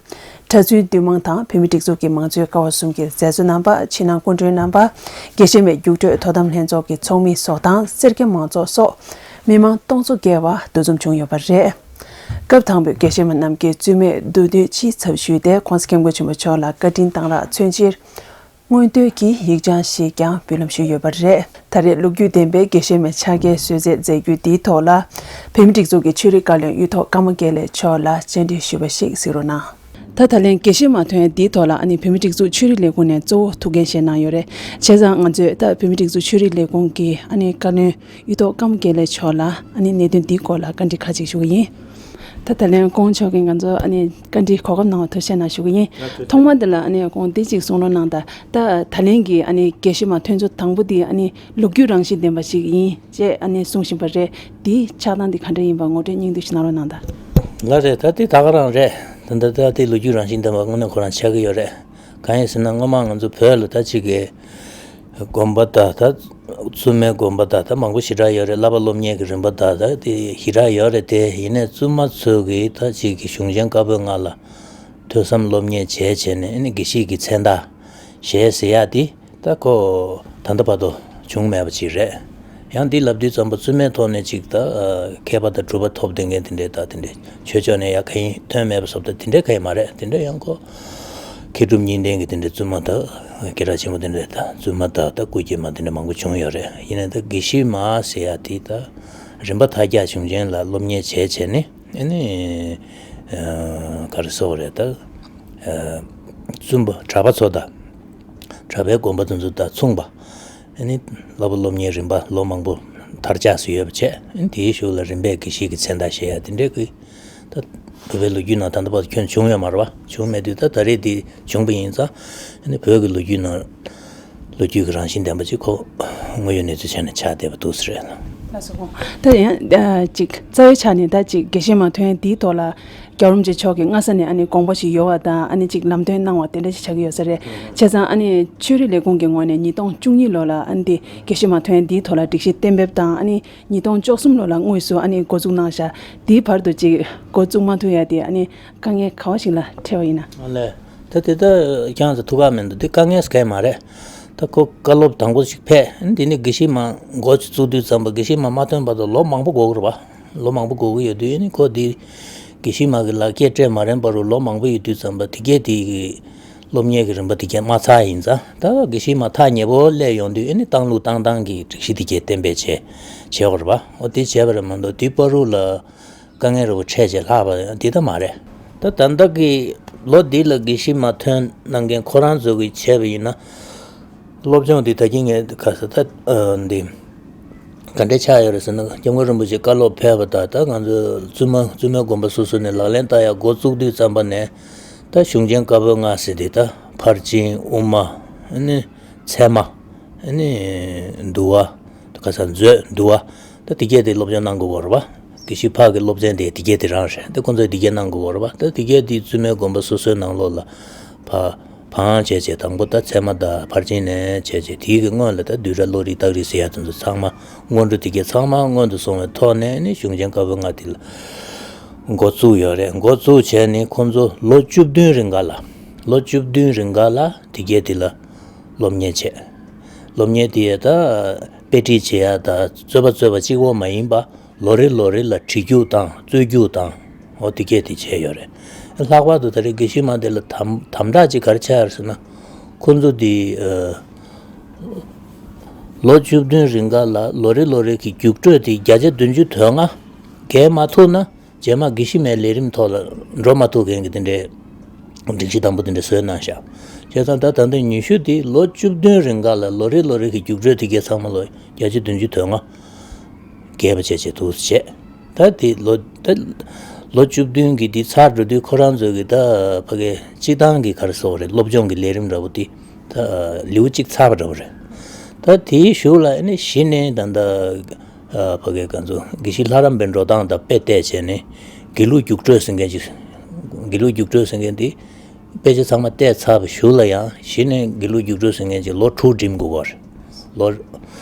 གྲྭ་བཙུན་འདུས་མང་དང་། བོད་མིའི་སྒྲིག་འཛུགས་ཀྱི་མང་གཙོའི་ཀ་བ་གསུམ་གྱི་མཛད་གཙོ་རྣམ་པ། ཕྱི་ནང་སྐུ་མགྲོན་རྣམ་པ། དགེ་བཤེས་མའི་རྒྱུགས་སྤྲོད་དོ་དམ་ལྷན་ཚོགས་ཀྱི་ཚོགས་མི་སོགས་དང་། སེར་སྐྱ་མང་ཚོགས་སོགས་མི་མང་སྟོང་ཚོ་བརྒལ་བ་འདུ་འཛོམས་བྱུང་ཡོད་པ་རེད། སྐབས་དང་པོའི་དགེ་བཤེས་མ་རྣམས་ཀྱིས་བཙུན་མའི་མདོ་འདུན་སྤྱིའི་ཚབ་ཞུས་ཏེ། ༸གོང་ས་༸སྐྱབས་མགོན་ཆེན་པོ་མཆོག་ལ་བཀའ་དྲིན་གཏང་རག་མཚོན་ཕྱིར། མངོན་བསྟོད་ཀྱི་ཡིག་བྱང་ཞིག་ཀྱང་འབུལ་ལམ་ཞུས་ཡོད་པ་རེད། ད་རེས་ལོ་རྒྱུས་ལྡན་པའི་དགེ་བཤེས་མའི་ཕྱག་འཁྱེར་གསོལ་སྩལ་མཛད་རྒྱུ་འདིའི་ཐོག་ལ། བོད་མིའི་སྒྲིག་འཛུགས་ཀྱི་ཆོས་རིག་བཀའ་བློན་གཡུ་ཐོག་ཀརྨ་དགེ་ལེགས་མཆོག་ལ་བཅར་འདྲི་ཞུས་པ་ཞིག་གཟིགས་རོགས་གནང་། ད་ད་ལན་དགེ་བཤེས་མ་ཐོན་ཡ་འདིའི་ཐོག་ལ། ཨ་ནི་བོད་མིའི་སྒྲིག་འཛུགས་ཆོས་རིག་ལས་ཁུངས་ནས་གཙོ་བོ་ཐུགས་འགན་བཞེས་གནང་ཡོད་རེད། བྱས་ཙང་ང་ཚོས་ད་བོད་མིའི་སྒྲིག་འཛུགས་ཆོས་རིག་ལས་ཁུངས་ཀྱི་ཨ་ནི་བཀའ་བློན་གཡུ་ཐོག་ཀརྨ་དགེ་ལེགས་མཆོག་ལ་ཨ་ནི་གནད་དོན་འདིའི་སྐོར་ལ་བཀའ་འདྲི་ཁག་ཅིག་ཞུ་གི་ཡིན། ད་ད་ལན་ཀོང་མཆོག་གིས་ང་ཚོ་ཨ་ནི་བཀའ་འདྲི་གོ་སྐབས་གནང་བ་ཐུགས་རྗེ་གནང་ཞུ་གི་ཡིན། ཐོག་མ་འདི་ལ་ཨ་ནི་ཀོང་འདི་གཅིག་གསུང་རོགས་གནང་དང་། ད་ད་ལན་གྱི་ཨ་ནི་དགེ་བཤེས་མ་ཐོན་ཚུལ་དང་པོ་འདི་ཨ་ནི་ལོ་རྒྱུས་རང་བཞིན་ལྡན་པ་ཞིག་ཡིན་ཅེས་ཨ་ནི་གསུང་བཞིན་པ་རེད། འདིའི་ཆགས་སྟངས་འདི་ག་འདྲ་ཡིན་པ་ངོ་སྤྲོད་སྙིང་བསྡུས་ཤིག་གནང་རོགས་གནང་དང་། ལགས་རེད། ད་འདི་ད་ག་རང་རེད། ད་འདི་ད་འདི་ལོ་རྒྱུས་རང་བཞིན་ལྡན་པ་དངོས་གནས་ཁོ་རང་ཆགས་ཀྱི་ཡོད་རེད། གང་ཡིན་ཟེར་ན་སྔོན་མ་ང་ཚོ་བོད་ལ་ད་ཅིག་གི་དགོན་པ་དང་། ད་བཙུན་མའི་དགོན་པ་དང་། ད་མང་པོ་ཞེ་དྲག་ཡོད་རེད། བསླབ་པ་སློབ་གཉེར་གྱི་རིམ་པ་དང་། ད་དེ་ཞེ་དྲག་ཡོད་རེད། དེ་ཡིན་ནའི་བཙུན་མ་ཚོ་གིས་ད་ཅིག་གི་གཞུང་ཆེན་བཀའ་པོད་ལྔ་ལ་ཐོས་བསམ་སློབ་གཉེར་བྱས་བྱས་ནས། ཨ་ནི་དགེ་བཤེས་ཀྱི་མཚན་རྟགས་བཞེས་ཟེར་ཡ་དེ་ད་ཁོ་ད་ལྟ་བར་དུ་བྱུང་མེད་པ་ཅིག་རེད། ཡང་འདི་ལབ་དུས་ཙམ་པ་བཙུན་མའི་ཐོག་ནས་ཅིག་ད་མཁས་པ་དང་གྲུབ་པ་ཐོབ་བསྡད་མཁན་དེ་འདྲས། ད་དེ་འདྲས་ཆོས་ཕྱོགས་ནས་ཡ་གང་ཡིན་ཐོན་མེད་པ་སོགས། ད་དེ་འདྲས་གང་ཡིན་མ་རེད། དེ་འདྲས་ཡང་ཁོ་མཁས་གྲུབ་གཉིས་ལྡན་གྱི་དེ་འདྲས་བཙུན་མ་དང་། སྐད་གྲགས་ཆེན་པོ་དེ་འདྲས། ད་བཙུན་མ་དང་ད་སྐུ་སྐྱེས་མ་དེ་འདྲས་མང་པོ་བྱུང་ཡོད་རེད། ཡིན་ནའི་ད་དགེ་བཤེས་མ་ཟེར་ཡ་དེ་ད་རིམ་པ་མཐའ་རྒྱག་གཞུང་ཆེན་ལ་སློབ་གཉེར་བྱས་བྱས་ནས། ཨ་ནི་ཨ་ག་རེ་ཟེར་དགོས་རེད། ད་ཨ་བཙུན་པ་གྲྭ་པ་ཚོ་དང་། གྲྭ་པའི་དགོན་པ་དེ་ཚོ་དང་མཚུངས་པ། ཨ་ནི་བསླབ་པ་སློབ་གཉེར་རིམ་པ་ལོ་མང་པོ་དར་ཆགས་སུ་ཡོད་པ་བྱས། ཨ་ནི་དེའི་གཞུག་ལ་རིམ་པས་དགེ་བཤེས་ཀྱི་མཚན་རྟགས་བཞེས་ཡ་དེ་འདྲས་ཀྱི། ད་བོད་པའི་ལོ་རྒྱུས་ནང་ད་ལྟ་བར་དུ་ཁྱོན་བྱུང་ཡོད་མ་རེད་པ། བྱུང་མེད་དུས་ད་ད་རེས་དེ་བྱུང་པ་ཡིན་ཙང་། ཨ་ནི་བོད་ཀྱི་ལོ་རྒྱུས་ནང་ལོ་རྒྱུས་ཀྱི་རང་བཞིན་ལྡན་པ་ཅིག་ཁོ་དངོས་ཡོད་གནས་ཚུལ་ཆ་ནས་ཆགས་བསྡད་པ་འདུག་ཟེར་རེད། ལགས་སོ། ད་ཡང་ཅིག་རྩ་བའི་ཆ་ནས་ད་ཅིག་དགེ་བཤེས་མ་ཐོན་འདིའི་ཐོག་ལ་རྒྱལ་བ་རིན་པོ་ཆེ་མཆོག་གིས་སྔ་ས་ནས་ཨ་ནི་དགོངས་པ་ཞིག་ཡོད་པ་དང་། ཨ་ནི་ཅིག་ལམ་སྟོན་གནང་བ་དེ་འདྲ་ཞིག་ཆགས་ཀྱི་ཡོད་ས་རེད། བྱས་ཙང་ཨ་ནི་ཆོས་རིག་ལས་ཁུངས་ཀྱི་ངོས་ནས་ཉིས་སྟོང་བཅུ་གཉིས་ལོ་ལ་ཨ་ནི་དེ་དགེ་བཤེས་མ་ཐོན་འདིའི་ཐོག་ལ་སྒྲིག་གཞི་གཏན་འབེབས་དང་། ཨ་ནི་ཉིས་སྟོང་བཅུ་གསུམ་ལོ་ལ་དངོས་སུ་ཨ་ནི་འགོ་འཛུགས་གནང་བཞག་འདིའི་བར་དུ་ཅིག་འགོ་བཙུགས་མ་ཐུབ་ཡ་དེ་ཨ་ནི་དཀའ་ངལ་ག་བ་ཞིག་ལ་འཕྲད་པ་ཡིན་ན། ཨ་ལས། ད་དེ་ད་ཁྱེད་རང་ཚོ་ཐུགས་ཁག་མི་འདུག་འདི་དཀའ་ངལ་གང་ཡང་མ་རེད། ད་ཁོ་བཀའ་སློབ་དང་པོ་ཞིག་ཕེབས། ཨ་ནི་དེ་ནས་དགེ་བཤེས་མ་འགོ་བཙུགས་དུས་ཙམ་པ་དགེ་བཤེས་མ་མ་ཐོན་བར་དུ་ལོ་མང་པོ་འགོར་གི་རེད་པ། ལོ་མང་པོ་འགོར་གི་ཡོད་དུས། ཨ་ནི་ཁོ་འདི་དགེ་བཤེས་མ་གི་ལག་འཁྱེར་སྤྲད་མ་རན་བར་དུ་ལོ་མང་པོ་ཡོད་དུས་ཙམ་པ་དེ་གས་དེ་གི་སློབ་གཉེར་གྱི་རིམ་པ་དེ་གས་མ་ཚར་ཡིན་ཙང་། ད་དགེ་བཤེས་མ་ཐག་ཉེ་པོ་སླེབས་ཡོང་དུས། ཨ་ནི་བཏང་ལུགས་བཏང་སྟངས་ཀྱི་སྒྲིག་གཞི་དེ་གས་གཏན་འབེབས་བྱས་བྱས་པ་རེད་པ། འོ་དེ་བྱས་པ་རེད་མ་གཏོགས་དེའི་བར་དུ་ལ་དཀའ་ངལ་རེ་བ་འཕྲད་བྱས་ལྷག་པ་འདི་ད་མ་རེད། ད་ད་ལྟ་གི་ལོ་འདི་ལ་དགེ་བཤེས་མ་ཐོན་གནང་མཁན་ཁོ་རང་ཚོ་གིས་བྱས་པ་ཡིན་ན། སློབ་སྦྱོང་འདི་ད་གིན་ངས་ཁ་ས་ད་ཨ་འདི་ག་འདྲས་ཆགས་ཡོད་རེད་ཟེར་ན། སྐྱབས་མགོན་རིན་པོ་ཆེ་བཀའ་སློབ་ཕེབས་པ་དང་། ད་ང་ཚོ་བཙུན་མ་བཙུན་མའི་དགོན་པ་སོ་སོ་ནས་ལག་ལེན་བསྟར་ཡག་འགོ་བཙུགས་དུས་ཙམ་པ་ནས། ད་གཞུང་ཆེན་བཀའ་པོད་ལྔ་ཟེར་དེ། ད་ཕར་ཕྱིན། དབུ་མ། ཨ་ནི་ཚད་མ། ཨ་ནི་འདུལ་བ། ད་ཁ་སང་མཛོད། འདུལ་བ། ད་དེ་གས་དེ་སློབ་སྦྱོང་གནང་དགོས་པ་རེད་པ། དགེ་བཤེས་ཕ་གི་སློབ་ཚན་དེ་དེ་གས་དེ་རང་རེད། ད་ཁོང་ཚོས་དེ་གས་གནང་དགོས་པ་རེད་པ། ད་དེ་གས་དེ་བཙུན་མའི་དགོན་པ་སོ་སོའི་ནང་ལོགས་ལ་ཕ་ བང་བྱས་བྱས་དང་པོ་ད་ཚད་མ་དང་ཕར་ཕྱིན་ལས་བྱས་བྱས་དེའི་གི་སྔོན་ལ་ད་བསྡུས་གྲྭ་བློ་རིག་རྟགས་རིགས་ཟེར་ཡ་དེ་ཚོ་ཚང་མ་སྔོན་འགྲོ་དེ་གས་ཚང་མ་སྔོན་དུ་སོང་བའི་ཐོག་ནས་ནི་གཞུང་ཆེན་བཀའ་པོད་ལྔ་དེ་ལ་འགོ་བཙུགས་ཡོད་རེད། འགོ་བཙུགས་བྱས་ནས་ཁོང་ཚོ་ལོ་བཅུ་བདུན་རིང་ག་ལ་ལོ་བཅུ་བདུན་རིང་ག་ལ་དེ་གས་དེ་ལ་སློབ་གཉེར་བྱས། སློབ་གཉེར་དེ་ཡས་ད་དཔེ་ཁྲིད་བྱེད་ཡ་ད་རྩོད་པ་རྩོད་པ་གཅིག་པོ་མ་ཡིན་པ། ལོ་རེ་ལོ་རེ་ལ་བྲིས་རྒྱུགས་དང་རྩོད་རྒྱུགས་དང་འོ་དེ་གས་དེ་བྱས་ཡོད་རེད། ལྷག་པར་དུ་ད་རེས་དགེ་བཤེས་མ་དེ་ལ་དམ་དམ་དྲག་ཅིག་ག་རེ་ཆགས་ཡོད་ཟེར་ན། ཁོང་ཚོ་དེ་ཨ་ལོ་བཅུ་བདུན་རིང་ག་ལ་ལོ་རེ་ལོ་རེ་གི་རྒྱུགས་སྤྲོད་དེ་བརྒྱ་ཆ་བདུན་ཅུ་དོན་ལྔ་བརྒལ་མ་ཐུབ་ན་རྗེས་མ་དགེ་བཤེས་མའི་ལས་རིམ་ཐོག་ལ་འགྲོ་མ་ཐུབ་མཁན་གྱི་དེ་འདྲའི་སྒྲིག་གཞི་དང་པོ་དེ་འདྲ་བཟོས་གནང་ཤག་བྱས་ཙང་ད་ད་ལྟ་ཉི་ཤུ་དེ་ལོ་བཅུ་བདུན་རིང་ག་ལ་ལོ་རེ་ལོ་རེ་གི་རྒྱུགས་སྤྲོད་དེ་གས་ཚང་མ་ལོ་བརྒྱ་ཆ་བདུན་ཅུ་དོན་ལྔ། རྒྱས་པ་བྱས་བྱས་འདུག་བྱས། ད་དེ་ལོ་ད་ལོ་བཅུ་བདུན་གྱི་དེ་ཚར་འགྲོ་དུས་ཁོ་རང་ཚོ་གི་ད་ཕ་གི་སྤྱི་བཏང་གི་ག་རེ་ཟེར་དགོས་རེད། སློབ་སྦྱོང་གི་ལས་རིམ་འདྲ་པོ་དེ་ད་ལེའུ་གཅིག་ཚར་བ་འདྲ་པོ་རེད། ད་དེའི་གཞུག་ལ་ཨ་ནི་གཞི་ནས་ད་ད་ཕ་གི་ག་ཚོད་དགེ་བཤེས་ལྷ་རམས་པའི་འགྲོ་སྟངས་དང་དཔེ་བལྟས་བྱས་ནས་དགེ་ལུགས་རྒྱུགས་སྤྲོད་ཟེར་མཁན་ཅིག་དགེ་ལུགས་རྒྱུགས་སྤྲོད་ཟེར་མཁན་དེ། དཔེ་ཆ་ཚང་མ་བལྟས་ཚར་བའི་གཞུག་ལ་ཡང་གཞི་ནས་དགེ་ལུགས་རྒྱུགས་སྤྲོད་ཟེར་མཁན་ཅིག་ལོ་དྲུག་འགྲིམ་དགོས་པ་རེད། ལོ་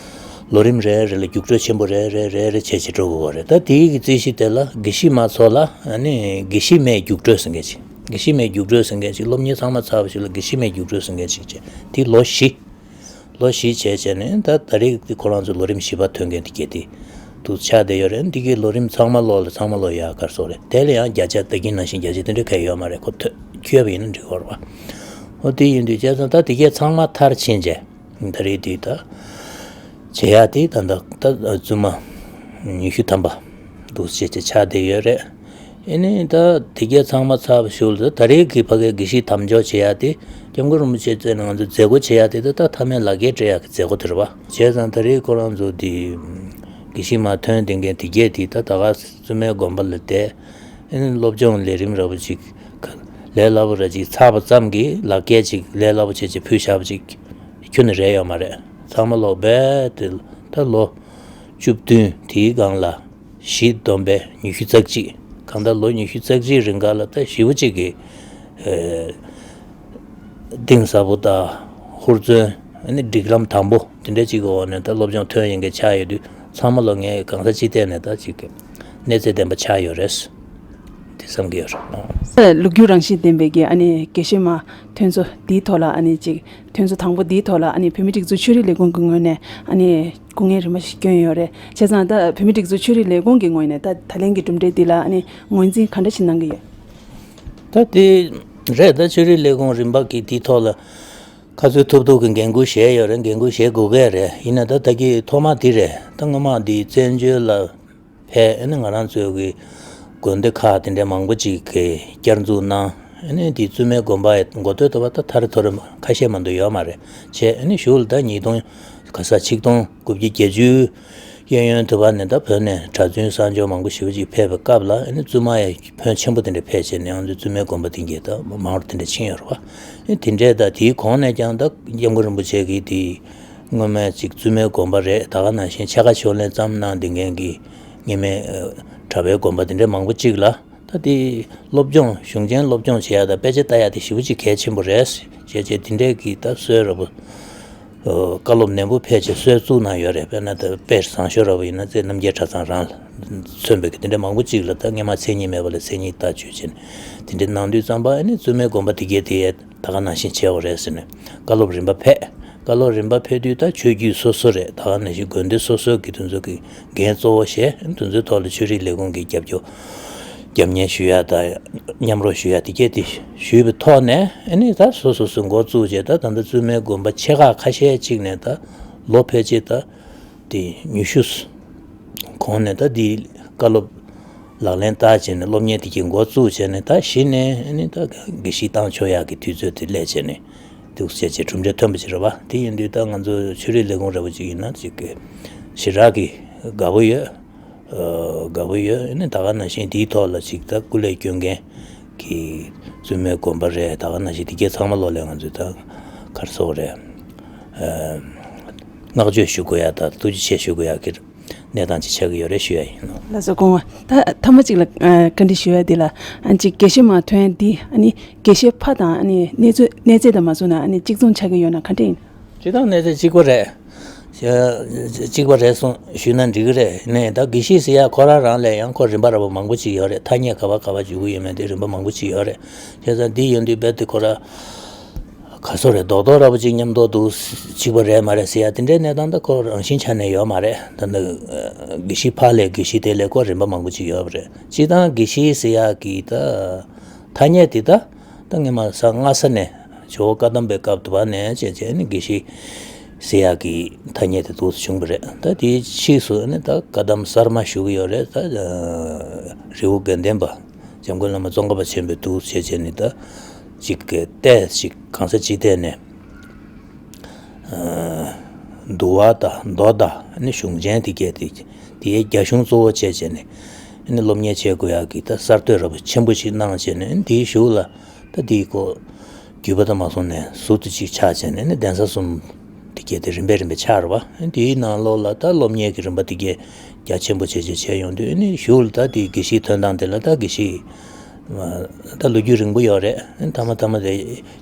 ལོ་རིམ་རེ་རེ་ལ་རྒྱུགས་སྤྲོད་ཆེན་པོ་རེ་རེ་རེ་རེ་བྱས་བྱས་འགྲོ་དགོས་པ་རེད། ད་དེའི་གི་རྩིས་གཞི་དེ་ལ་དགེ་བཤེས་མ་ཚོ་ལ་ཨ་ནི་དགེ་བཤེས་མའི་རྒྱུགས་སྤྲོད་ཟེར་མཁན་ཅིག་དགེ་བཤེས་མའི་རྒྱུགས་སྤྲོད་ཟེར་མཁན་ཅིག་སློབ་གཉེར་ཚང་མ་ཚར་བའི་གཞུག་ལ་དགེ་བཤེས་མའི་རྒྱུགས་སྤྲོད་ཟེར་མཁན་ཅིག་བྱས་དེ་ལོ་བཞི། ལོ་བཞི་བྱས་བྱས་ནས་ད་ད་རེས་ཀྱི་ཁོ་རང་ཚོ་ལོ་རིམ་བཞི་པ་ཐོན་མཁན་དེ་གས་དེ་དུ་ཆགས་བསྡད་ཡོད་རེད། འདི་གའི་ལོ་རིམ་ཚང་མ་ལོག་ལ་ཚང་མ་ལོག་ཡག་གར་སོགས་རེད། དེ་ལ་ཡང་བརྒྱ་ཆ་ད་གིན་ནང་བཞིན་བརྒྱ་ཆ་དེ་འདྲ་གས་ཡོད་མ་རེད། ཁོ་ཐོས་ཁྱོད་པ་ཡིན་ན་འགྲིག་གི་རེད་པ། འོ་དེ་ཡིན་དུས་བྱས་ཙང་ད་དེ་གས་ཚང་མ་མཐར་ཕྱིན་རྗེས་ད་རེས་དུས་ད་བྱེད་ཡག་དེ་ད་ད་ད་བཙུན་མ་ཉི་ཤུ་ཐམ་པ་འདུག་བྱས་བྱས་ཆགས་བསྡད་ཡོད་རེད། ཨེ་ནི་ད་དེ་གས་ཚང་མ་ཚར་བའི་གཞུག་ལ་ད་རེས་ཀྱི་ཕ་གའི་དགེ་བཤེས་དམ་འཇོག་བྱེད་ཡ་དེ་སྐྱབས་མགོན་རིན་པོ་ཆེ་བཙལ་ནས་ང་ཚོ་མཛད་སྒོ་བྱེད་ཡ་དེ་ད་ད་མཐའ་མའི་ལག་འཁྱེར་སྤྲད་ཡ་གི་མཛད་སྒོ་དེ་རེད་པ། བྱས་ཙང་ད་རེས་ཁོ་རང་ཚོ་དེ་དགེ་བཤེས་མ་ཐོན་བསྡད་མཁན་དེ་གས་དེ་ད་ད་ག་བཙུན་མའི་དགོན་པ་ལ་བསྡད། ཨེ་ནི་སློབ་སྦྱོང་ལས་རིམ་འདྲ་པོ་ཅིག་ལས་སླ་པོ་ར་ཅིག་ཚར་བ་ཙམ་གྱིས་ལག་འཁྱེར་ཅིག་ལས་སླ་པོ་བྱས་ཅིག་ཕུལ་བཞག་པ་ཅིག་ཁྱོན་ནས་རེད་ཡོད་མ་རེད། ཚང་མ་ལོག་རྦད་དེ་ད་ལོ་བཅུ་བདུན་དེའི་སྒང་ལ། བཞི་བསྡོམས་པས་ཉི་ཤུ་རྩ་གཅིག་གང་ལྟར་ལོ་ཉི་ཤུ་རྩ་གཅིག་རིང་ག་ལ་ད་ཞེ་པོ་ཅིག་གི་ཨེ་གཏིང་ཟབ་པོ་དང་ཧུར་བརྩོན། ཨ་ནི་སྒྲིག་ལམ་དམ་པོ་དེ་འདྲ་ཅིག་གི་འོག་ནས་ད་སློབ་སྦྱོང་ཐོན་ཡོང་མཁན་ཆགས་ཡོད་དུས་ཚང་མ་ལོ་ངས་གང་ས་ཅི་ཐད་ནས་ད་ཅིག་གི་གནས་ཚད་ལྡན་པ་ཆགས་ཡོད་རེད། དེ་བསམ་གྱི་ཡོད་རེད། ལོ་རྒྱུས་རང་བཞིན་ལྡན་པའི་གི་ཨ་ནི་དགེ་བཤེས་མ་ཐོན་ཚོ་འདིའི་ཐོག་ལ་ཨ་ནི་ཅིག་ཐོན་ཚོ་དང་པོ་འདིའི་ཐོག་ལ་ཨ་ནི་བོད་མིའི་སྒྲིག་འཛུགས་ཆོས་རིག་ལས་ཁུངས་ཀྱི་ངོས་ནས་ཨ་ནི་སྐུ་ངལ་རིམ་པ་ཞིག་བསྐྱོན་ཡོད་རེད། བྱས་ཙང་ད་བོད་མིའི་སྒྲིག་འཛུགས་ཆོས་རིག་ལས་ཁུངས་ཀྱི་ངོས་ནས་ད་ད་ལན་གྱི་གྲུབ་འབྲས་འདི་ལ་ཨ་ནི་ངོས་འཛིན་ག་འདྲ་ཞིག་གནང་གི་ཡོད། ད་དེ་རེད། ད་ཆོས་རིག་ལས་ཁུངས་རིམ་པ་གི་དེའི་ཐོག་ལ་ག་ཚོད་ཐུབ་ཐུབ་ཀྱི་འགན་ཁུར་བཞེས་ཡོད་རེད། འགན་ཁུར་བཞེས་དགོས་ཀྱི་རེད། ཡིན་ན་ད་ད་གི་ཐོག་མ་དེ་རེད། ད་སྔོན་མ་འདི་བཙན་བྱོལ་ལ་ཕེབས། ཨ་ནི་ང་རང་ཚོའི་གི་དགོན་སྡེ་ཁག་དེ་འདྲའི་མང་པོ་ཅིག་གི་བསྐྱར་འཛུགས་གནང་། ཨ་ནི་དེ་བཙུན་མའི་དགོན་པ་འགོ་སྟོད་དུ་བ་ད་ཐ་རེ་ཐོ་རེ་ཁ་ཤས་མ་གཏོགས་ཡོད་མ་རེད། བྱས་ཨ་ནི་གཞུག་ལ་ད་ཉིས་སྟོང་ག་ས་ཆིག་སྟོང་དགུ་བརྒྱ་བརྒྱད་ཅུ་གཡས་གཡོན་དུ་བ་ནས་ད་བོད་ནས་གྲྭ་བཙུན་གསར་འབྱོར་མང་པོ་ཞེ་པོ་ཅིག་ཕེབས་པའི་སྐབས་ལ་ཨ་ནི་བཙུན་མ་ཡང་ཕོན་ཆེན་པོ་དེ་འདྲ་ཕེབས་བྱས་ནས་ང་ཚོའི་བཙུན་མའི་དགོན་པ་དེ་གས་ད་མང་རུ་དེ་འདྲ་ཕྱིན་ཡོད་རེད་བ། ཨ་ནི་དེ་འདྲས་ད་དེའི་གོང་ནས་ཀྱང་ད་སྐྱབས་མགོན་རིན་པོ་ཆེ་གིས་དེ། སྔོན་མའི་ཅིག་བཙུན་མའི་དགོན་པ་རེད། ད་ག་ནང་བཞིན་ཕྱེད་ཀ་ཕྱོགས་ལེན་ཙམ་གནང་བསྡད་མཁན་གྱི་སྔོན་མའི་ཨ་གྲྭ་པའི་དགོན་པ་དེ་འདྲའི་མང་པོ་ཅིག་ལ་ད་དེ་སློབ་སྦྱོང་གཞུང་ཆེན་སློབ་སྦྱོང་བྱེད་ཡ་དང་དཔེ་ཆ་ལྟ་ཡ་དེ་ཞེ་པོ་ཅིག་གལ་ཆེན་པོ་རེད། བྱས་བྱས་དེ་འདྲའི་གི་ད་སྲོལ་ར་བུ་ཨ་བཀའ་སློབ་ནན་པོ་ཕེབས་བྱས་སྲོལ་བཙུགས་གནང་ཡོད་རེད། དཔེར་ན་ད་དཔེ་བཟང་ཤོས་ར་བུ་ཡིན་ན་རྩེ་རྣམ་རྒྱལ་གྲྭ་ཚང་རང་ལ་མཚོན་པའི་གི་དེ་འདྲའི་མང་པོ་ཅིག་ལ་ད་སྔོན་མ་མཚན་ཉིད་མེད་པ་ལ་མཚན་ཉིད་བཏགས་བཅོས་བྱས་ནས་དེ་འདྲའི་གནང་དུས་ཙམ་པ་ཨ་ནི་བཙུན་མའི་དགོན་པ་དེ་གས་དེ་ཡས། ད་ག་ནང་བཞིན་བྱེད་དགོས་རེད་ཟེར་ནས་བཀའ་སློབ་རིམ་པ་ཕེབས། བཀའ་སློབ་རིམ་པ་ཕེབས་དུས་ད་ཆོས་བརྒྱུད་སོ་སོ་རེད། ད་ག་ནང་བཞིན་དགོན་སྡེ་སོ་སོ་གི་དེ་ཚོ་གི་འགན་གཙོ་བོ་བཞེས། དེ་ཚོའི་ཐོག་ལ་ཆོས་རིག་ལས་ཁུངས་ཀྱི་རྒྱབ་སྐྱོར་རྒྱབ་གཉེར་ཞུ་ཡ་དང་མཉམ་རོགས་ཞུ་ཡ་དེ་གས་དེ་ཞུས་པའི་ཐོག་ནས་ཨ་ནི་ད་སོ་སོ་སོ་འགོ་བཙུགས་བྱས། ད་ད་ལྟ་བཙུན་མའི་དགོན་པ་ཆེ་ཁག་ཁ་ཤས་ཅིག་ནས་ད་ལོ་ཕལ་ཆེར་ད། དེ་ཉི་ཤུ་གོང་ནས་ད་དེའི་བཀའ་སློབ་ལག་ལེན་བསྟར་བྱས་ནས་སློབ་གཉེར་དེ་གའི་འགོ་བཙུགས་བྱས་ནས་ད་གཞི་ནས་ཨ་ནི་ད་དགེ་བཤེས་བཏང་ཆོག་ཡག་གི་དུས་ཚོད་དེ་སླེབས་བྱས་ནས་འདུག་བྱས་བྱས་གྲུབ་འབྲས་ཐོན་པ་ཅིག་རེད་བ། དེ་ཡིན་དུས་ད་ང་ཚོ་ཆོས་རིག་ལས་ཁུངས་འདྲ་པོ་ཅིག་ཡིན་ན་ཅིག་གི་ཞེ་དྲག་གི་དགའ་པོ་ཡོད། ཨ་དགའ་པོ་ཡོད། ཨ་ནི་ད་ག་ནང་བཞིན་དེའི་ཐོག་ལ་ཅིག་ད་སྐུ་ལས་སྐྱོན་མཁན་གྱི་བཙུན་མའི་དགོན་པ་རེད། ད་ག་ནང་བཞིན་དེ་གའི་ཚང་མ་ལོག་ལས་ང་ཚོས་ད་ག་རེ་ཟེར་དགོས་རེད། ཨ། བསྔགས་བརྗོད་ཞུ་དགོས་ཡ་དང་ཐུགས་རྗེ་ཆེ་ཞུ་དགོས་ཡ་གི་ གནས་སྟངས་ཅིག་ཆགས་ཀྱི་ཡོད་རེད་ཞུ་ཡ་ཡིན། ལགས་སོ། སྐུ་ངོ། ད་ཐ་མ་གཅིག་ལ་ཨ་བཀའ་འདྲི་ཞུ་ཡ་འདི་ལ། ཨ་ཅིག་དགེ་བཤེས་མ་ཐོན་ཡ་འདི་ཨ་ནི་དགེ་བཤེས་ཕ་དང་ཨ་ནི་གནས་ཚུལ་གནས་ཚད་དང་མ་བཟུང་ན་ཨ་ནི་གཅིག་མཚུངས་ཆགས་ཀྱི་ཡོད་ན་ག་འདྲ་ཡིན། སྤྱིར་བཏང་གནས་ཚད་གཅིག་པ་རེད། གཅིག་པ་རེད་གསུངས་ཞུས་ན་འགྲིག་གི་རེད། ནས་ད་དགེ་བཤེས་ཟེར་ཡ་ཁོ་རང་རང་ལ་ཡང་ཁོ་རིམ་པ་ར་བ་མང་པོ་ཅིག་ཡོད་རེད། ཐ་སྙད་ག་བ་ག་བ་འཇུག་གི་ཡོད་མེད་དེ་རིམ་པ་མང་པོ་ཅིག་ཡོད་རེད། བྱས་ཙང་འདི་ཡོད་དུས་རྦད་དེ་ཁོ་ར་ག་སོ་རེད། རྡོག་རྡོག་ར་བ་ཅིག་མཉམ་དུ་འདུག་གཅིག་པ་རེད་མ་རེད་ཟེར་ཡ་དེ་འདྲའི་གནས་སྟངས་ད་ཁོ་རང་བཞིན་ཆ་ནས་ཡོད་མ་རེད། ད་ནི་དགེ་བཤེས་ཕ་ལས་དགེ་བཤེས་དེ་ལས་ཁོ་རིམ་པ་མང་པོ་ཅིག་ཡོད་པ་རེད། སྤྱིར་བཏང་དགེ་བཤེས་ཟེར་ཡ་གི་ད་ཐ་སྙད་དེ་ད། ད་སྔས་མ་ས་སྔ་ས་ནས་ཇོ་བོ་བཀའ་གདམས་པའི་སྐབས་དུ་བ་ནས་བྱས་བྱས་ནས་དགེ་བཤེས་ཟེར་ཡག་གི་ཐ་སྙད་དེ་འདུག་སེ་བྱུང་བ་རེད། ད་དེའི་ཕྱིས་སུ་ནི་ད་བཀའ་གདམས་གསར་མ་ཞུ་གི་ཡོད་རེད། ད་རི་བོ་དགེ་ལྡན་པ་འཇམ་མགོན་བླ་མ་ཙོང་ཁ་པ་ཆེན་པོས་འདུག་སེ་བྱས་བྱས་ནས་ད་གཅིག་གི་ལྟས་ཤིག་གང་ས་ཅི་ཐད་ནས་འདུལ་བ་དང་མདོ་དང་ནི་གཞུང་ཆེན་དེ་གས་དེ་དེའི་རྒྱ་གཞུང་གཙོ་བོ་བྱས་བྱས་ནས་ནི་སློབ་གཉེར་བྱེད་དགོས་ཡག་གི་ད་གསར་གཏོད་ར་བ་ཆེན་པོ་ཞིག་གནང་བྱས་ནས་དེའི་གཞུག་ལ། ད་འདིའི་སྐོར་བརྒྱུད་པ་དང་མ་སོང་ནས་ཟུར་དུ་ཅིག་ཆགས་བྱས་ནས་ནི་གདན་ས་གསུམ་དེ་གས་དེ་རིམ་པས་རིམ་པས་ཆགས་རེད་བ། དེའི་ནང་ལོགས་ལ་ད་སློབ་གཉེར་གྱི་རིམ་པ་དེ་གས་རྒྱ་ཆེན་པོ་བྱས་བྱས་བྱས་ཡོང་དུས་ནི་གཞུག་ལ་ད་དེའི་དགེ་བཤེས་ཐོན་སྟངས་དེ་ལ་ད་དགེ་བཤེས་ད་ལོ་རྒྱུས་རིང་པོ་ཡོད་རེད། ཐ་མ་ཐ་མ་དེ་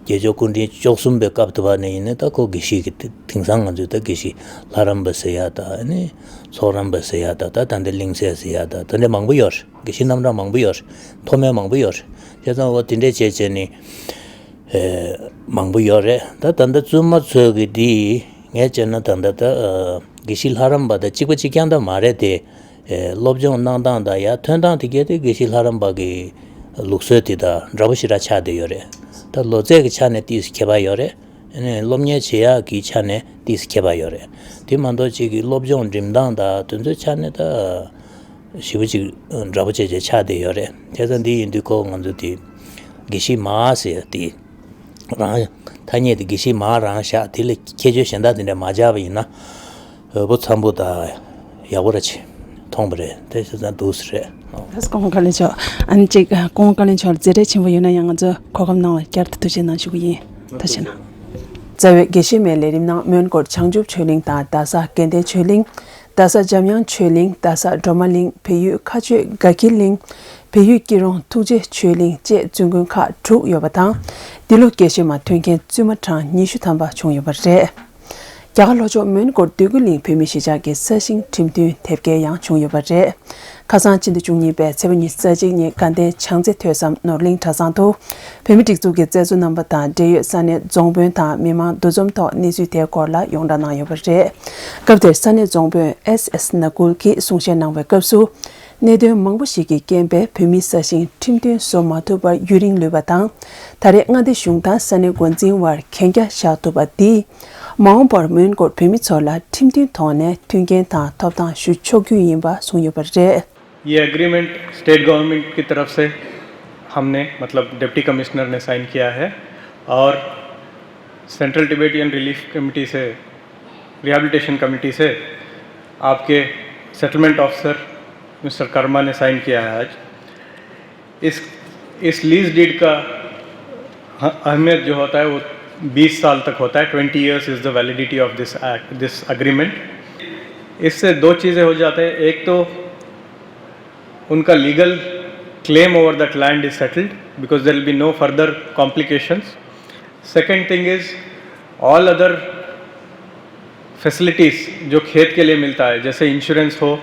རྒྱལ་མཆོག་སྐུ་ཕྲེང་བཅུ་གསུམ་པའི་སྐབས་དུ་བ་ནས་ཡིན་ན་ད་ཁོ་དགེ་བཤེས་ཀྱི་དེང་སང་ང་ཚོས་ད་དགེ་བཤེས་ལྷ་རམས་པ་ཟེར་ཡ་ད་ནི་ཚོགས་རམས་པ་ཟེར་ཡ་ད་ད་ད་འདི་གླིང་སྲས་ཟེར་ཡ་ད་ད་འདྲ་མང་པོ་ཡོད་རེད། དགེ་བཤེས་རྣམ་གྲངས་མང་པོ་ཡོད་རེད། མཐོ་དམན་མང་པོ་ཡོད་རེད། བྱས་ཙང་འོ་དེ་འདྲས་བྱས་བྱས་ནས་ཨེ་མང་པོ་ཡོད་རེད། ད་ད་ལྟ་བཙུན་མ་ཚོས་གི་འདི་ངས་བྱས་ན་ད་ལྟ་ད་ཨ་དགེ་བཤེས་ལྷ་རམས་པ་དང་གཅིག་པ་གཅིག་རྐྱང་ད་མ་རེད་དེ། ཨེ་སློབ་སྦྱོང་གནང་སྟངས་དང་ཡ་ཐོན་སྟངས་དེ་གས་དེ་དགེ་བཤེས་ལྷ་རམས་པ་གི་ལུགས་སྲོལ་དེ་དང་འདྲ་པོ་ཞེ་དྲག་ཆགས་བསྡད་ཡོད་རེད། ད་ལོ་ཚད་ཀྱི་ཆ་ནས་ཏོག་ཙམ་ཁྱད་པར་ཡོད་རེད། ཨ་ནི་སློབ་གཉེར་བྱེད་ཡག་གི་ཆ་ནས་ཏོག་ཙམ་ཁྱད་པར་ཡོད་རེད། དེ་མ་གཏོགས་གཅིག་གི་སློབ་སྦྱོང་འགྲིམ་སྟངས་དང་དེ་ཚོའི་ཆ་ནས་ད་ཞེ་པོ་ཅིག་འདྲ་པོ་བྱས་བྱས་ཆགས་བསྡད་ཡོད་རེད། བྱས་ཙང་འདི་ཡིན་དུས་ཁོ་ང་ཚོ་དེ་དགེ་བཤེས་མ་ཟེར་དེ་རང་ཐ་སྙད་དེ་དགེ་བཤེས་མ་རང་བཞག་དེ་ལ་ཁྱད་ཆོས་གཞན་དག་དེ་འདྲ་མ་སྦྱར་བ་ཡིན་ན་འོས་པོ་འཚམ་པོ་དང་ཡག་པོ་ར་ཆེ་མཐོང་བ་རེད། དེ་བྱས་ཙང་འདུག་སེ་རེད། ལགས་སོ། སྐུ་ངོ་བཀའ་བློན་མཆོག་ཨ་ནི་གཅིག་སྐུ་ངོ་བཀའ་བློན་མཆོག་ལ་མཛད་བྲེལ་ཆེན་པོ་ཡོད་ན་ཡང་ང་ཚོ་གོ་སྐབས་གནང་བར་བསྐྱར་དུ་ཐུགས་རྗེ་གནང་ཞུ་གི་ཡིན། ཐུགས་རྗེ་གནང་། རྩ་བའི་དགེ་བཤེས་མའི་ལས་རིམ་ནང་མོན་གྷོར་བྱང་ཆུབ་ཆོས་གླིང་དང་རྡ་ས་དགེ་ལྡན་ཆོས་གླིང་། རྡ་ས་འཇམ་དབྱངས་ཆོས་གླིང་། རྡ་ས་སྒྲོལ་མ་གླིང་། བལ་ཡུལ་མཁའ་སྤྱོད་དགའ་འཁྱིལ་གླིང་། བལ་ཡུལ་སྐྱིད་གྲོང་ཐུགས་རྗེ་ཆོས་གླིང་བཅས་བཙུན་དགོན་ཁག་དྲུག་ཡོད་པ་དང་། འདི་ལོ་དགེ་བཤེས་མ་ཐོན་མཁན་བཙུན་མ་གྲངས་ཉི་ཤུ་ཐམ་པ་བྱུང་ཡོད་པ་རེད། རྒྱ་གར་ལྷོ་ཕྱོགས་མོན་གྷོར་འདོད་རྒུ་གླིང་བོད་མི་གཞིས་ཆགས་ཀྱི་ས་ཞིང་ཁྲིམས་མཐུན་དེབ་སྐྱེལ་ཡང་བྱུང་ཡོད་པ་རེད། ཁ་སང་ཕྱི་ཟླ་བཅུ་གཉིས་པའི་ཚེས་པ་ཉི་ཤུ་རྩ་གཅིག་ཉིན་དགའ་ལྡན་བྱང་རྩེ་ཐོས་བསམ་ནོར་གླིང་གྲྭ་ཚང་དུ་བོད་མི་སྒྲིག་འཛུགས་ཀྱི་མཛད་གཙོ་རྣམ་པ་དང་འབྲེལ་ཡོད་ས་གནས་རྫོང་དཔོན་དང་མི་མང་འདུ་འཛོམས་ཐོག་གནས་ཚུལ་དེའི་སྐོར་ལ་ཡོངས་བསྒྲགས་གནང་ཡོད་པ་རེད། སྐབས་དེར་ས་གནས་རྫོང་དཔོན་ཨེས་ཨེས་ནཱ་གུལ་གྱིས་གསུང་བཤད་གནང་བའི་སྐབས་སུ། གནད་དོན་མང་པོ་ཞིག་གི་རྐྱེན་པས་བོད་མིའི་ས་ཞིང་ཁྲིམས་མཐུན་བཟོ་མ་ཐུབ་པར་ཡུན་རིང་ལུས་པ་དང་། ད་རེས་མངའ་སྡེ་གཞུང་དང་ས་གནས་འགོ་འཛིན་དབར་གན་རྒྱ་བཞག་ཐུབ་པ་འདིས། མ་འོངས་པར་མོན་གྷོར་བོད་མི་ཚོ་ལ་ཁྲིམས་མཐུན་ཐོག་ནས་མཐུན་རྐྱེན་དང་ཐོབ་ཐང་ཞུ་ཆོག་རྒྱུ་ཡིན་པ་གསུངས་ཡོད་པ་རེད། ये agreement state government की तरफ से हमने, मतलब, डिप्टी कमिश्नर ने साइन किया है और सेंट्रल टिबेटियन रिलीफ कमेटी से, रिहैबिलिटेशन कमेटी से आपके सेटलमेंट ऑफिसर मिस्टर कर्मा ने साइन किया है आज। इस, इस लीज डीड का ह-, अहमियत जो होता है, वो बीस साल तक होता है। Twenty years is the validity of this act, this agreement। इससे दो चीज़ें हो जाते हैं। एक तो उनका legal claim over that land is settled because there will be no further complications। Second thing is, all other facilities जो खेत के लिए मिलता है, जैसे इंश्योरेंस हो,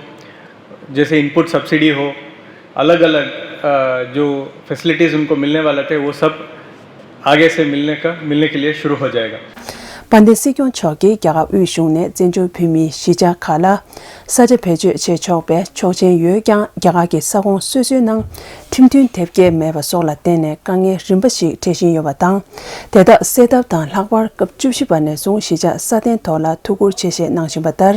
जैसे इनपुट सब्सिडी हो, अलग-अलग, अ, जो फैसिलिटीज़ उनको मिलने वाले थे, वो सब आगे से मिलने का, मिलने के लिए शुरू हो जाएगा। དཔལ་ལྡན་སྲིད་སྐྱོང་མཆོག་གིས་རྒྱ་གར་དབུས་གཞུང་ནས་བཙན་བྱོལ་བོད་མིའི་གཞིས་ཆགས་ཁག་ལ་ས་ཆ་བེད་སྤྱོད་བྱེད་ཆོག་པའི་ཆོག་མཆན་ཡོད་ཀྱང་རྒྱ་གར་གྱི་ས་ཁོངས་སོ་སོའི་ནང་ཁྲིམས་མཐུན་དེབ་སྐྱེལ་མེད་པ་སོགས་ལ་བརྟེན་ནས་དཀའ་ངལ་རིམ་པ་ཞིག་འཕྲད་བཞིན་ཡོད་པ་དང་། དེ་དག་སེལ་ཐབས་དང་ལྷག་པར་སྐབས་བཅུ་བཞི་པ་ནས་བཟུང་གཞིས་ཆགས་སྲ་བརྟན་ཐོག་ལ་ཐུགས་ཁུར་ཆེ་བཞེས་གནང་བཞིན་པ་ལྟར།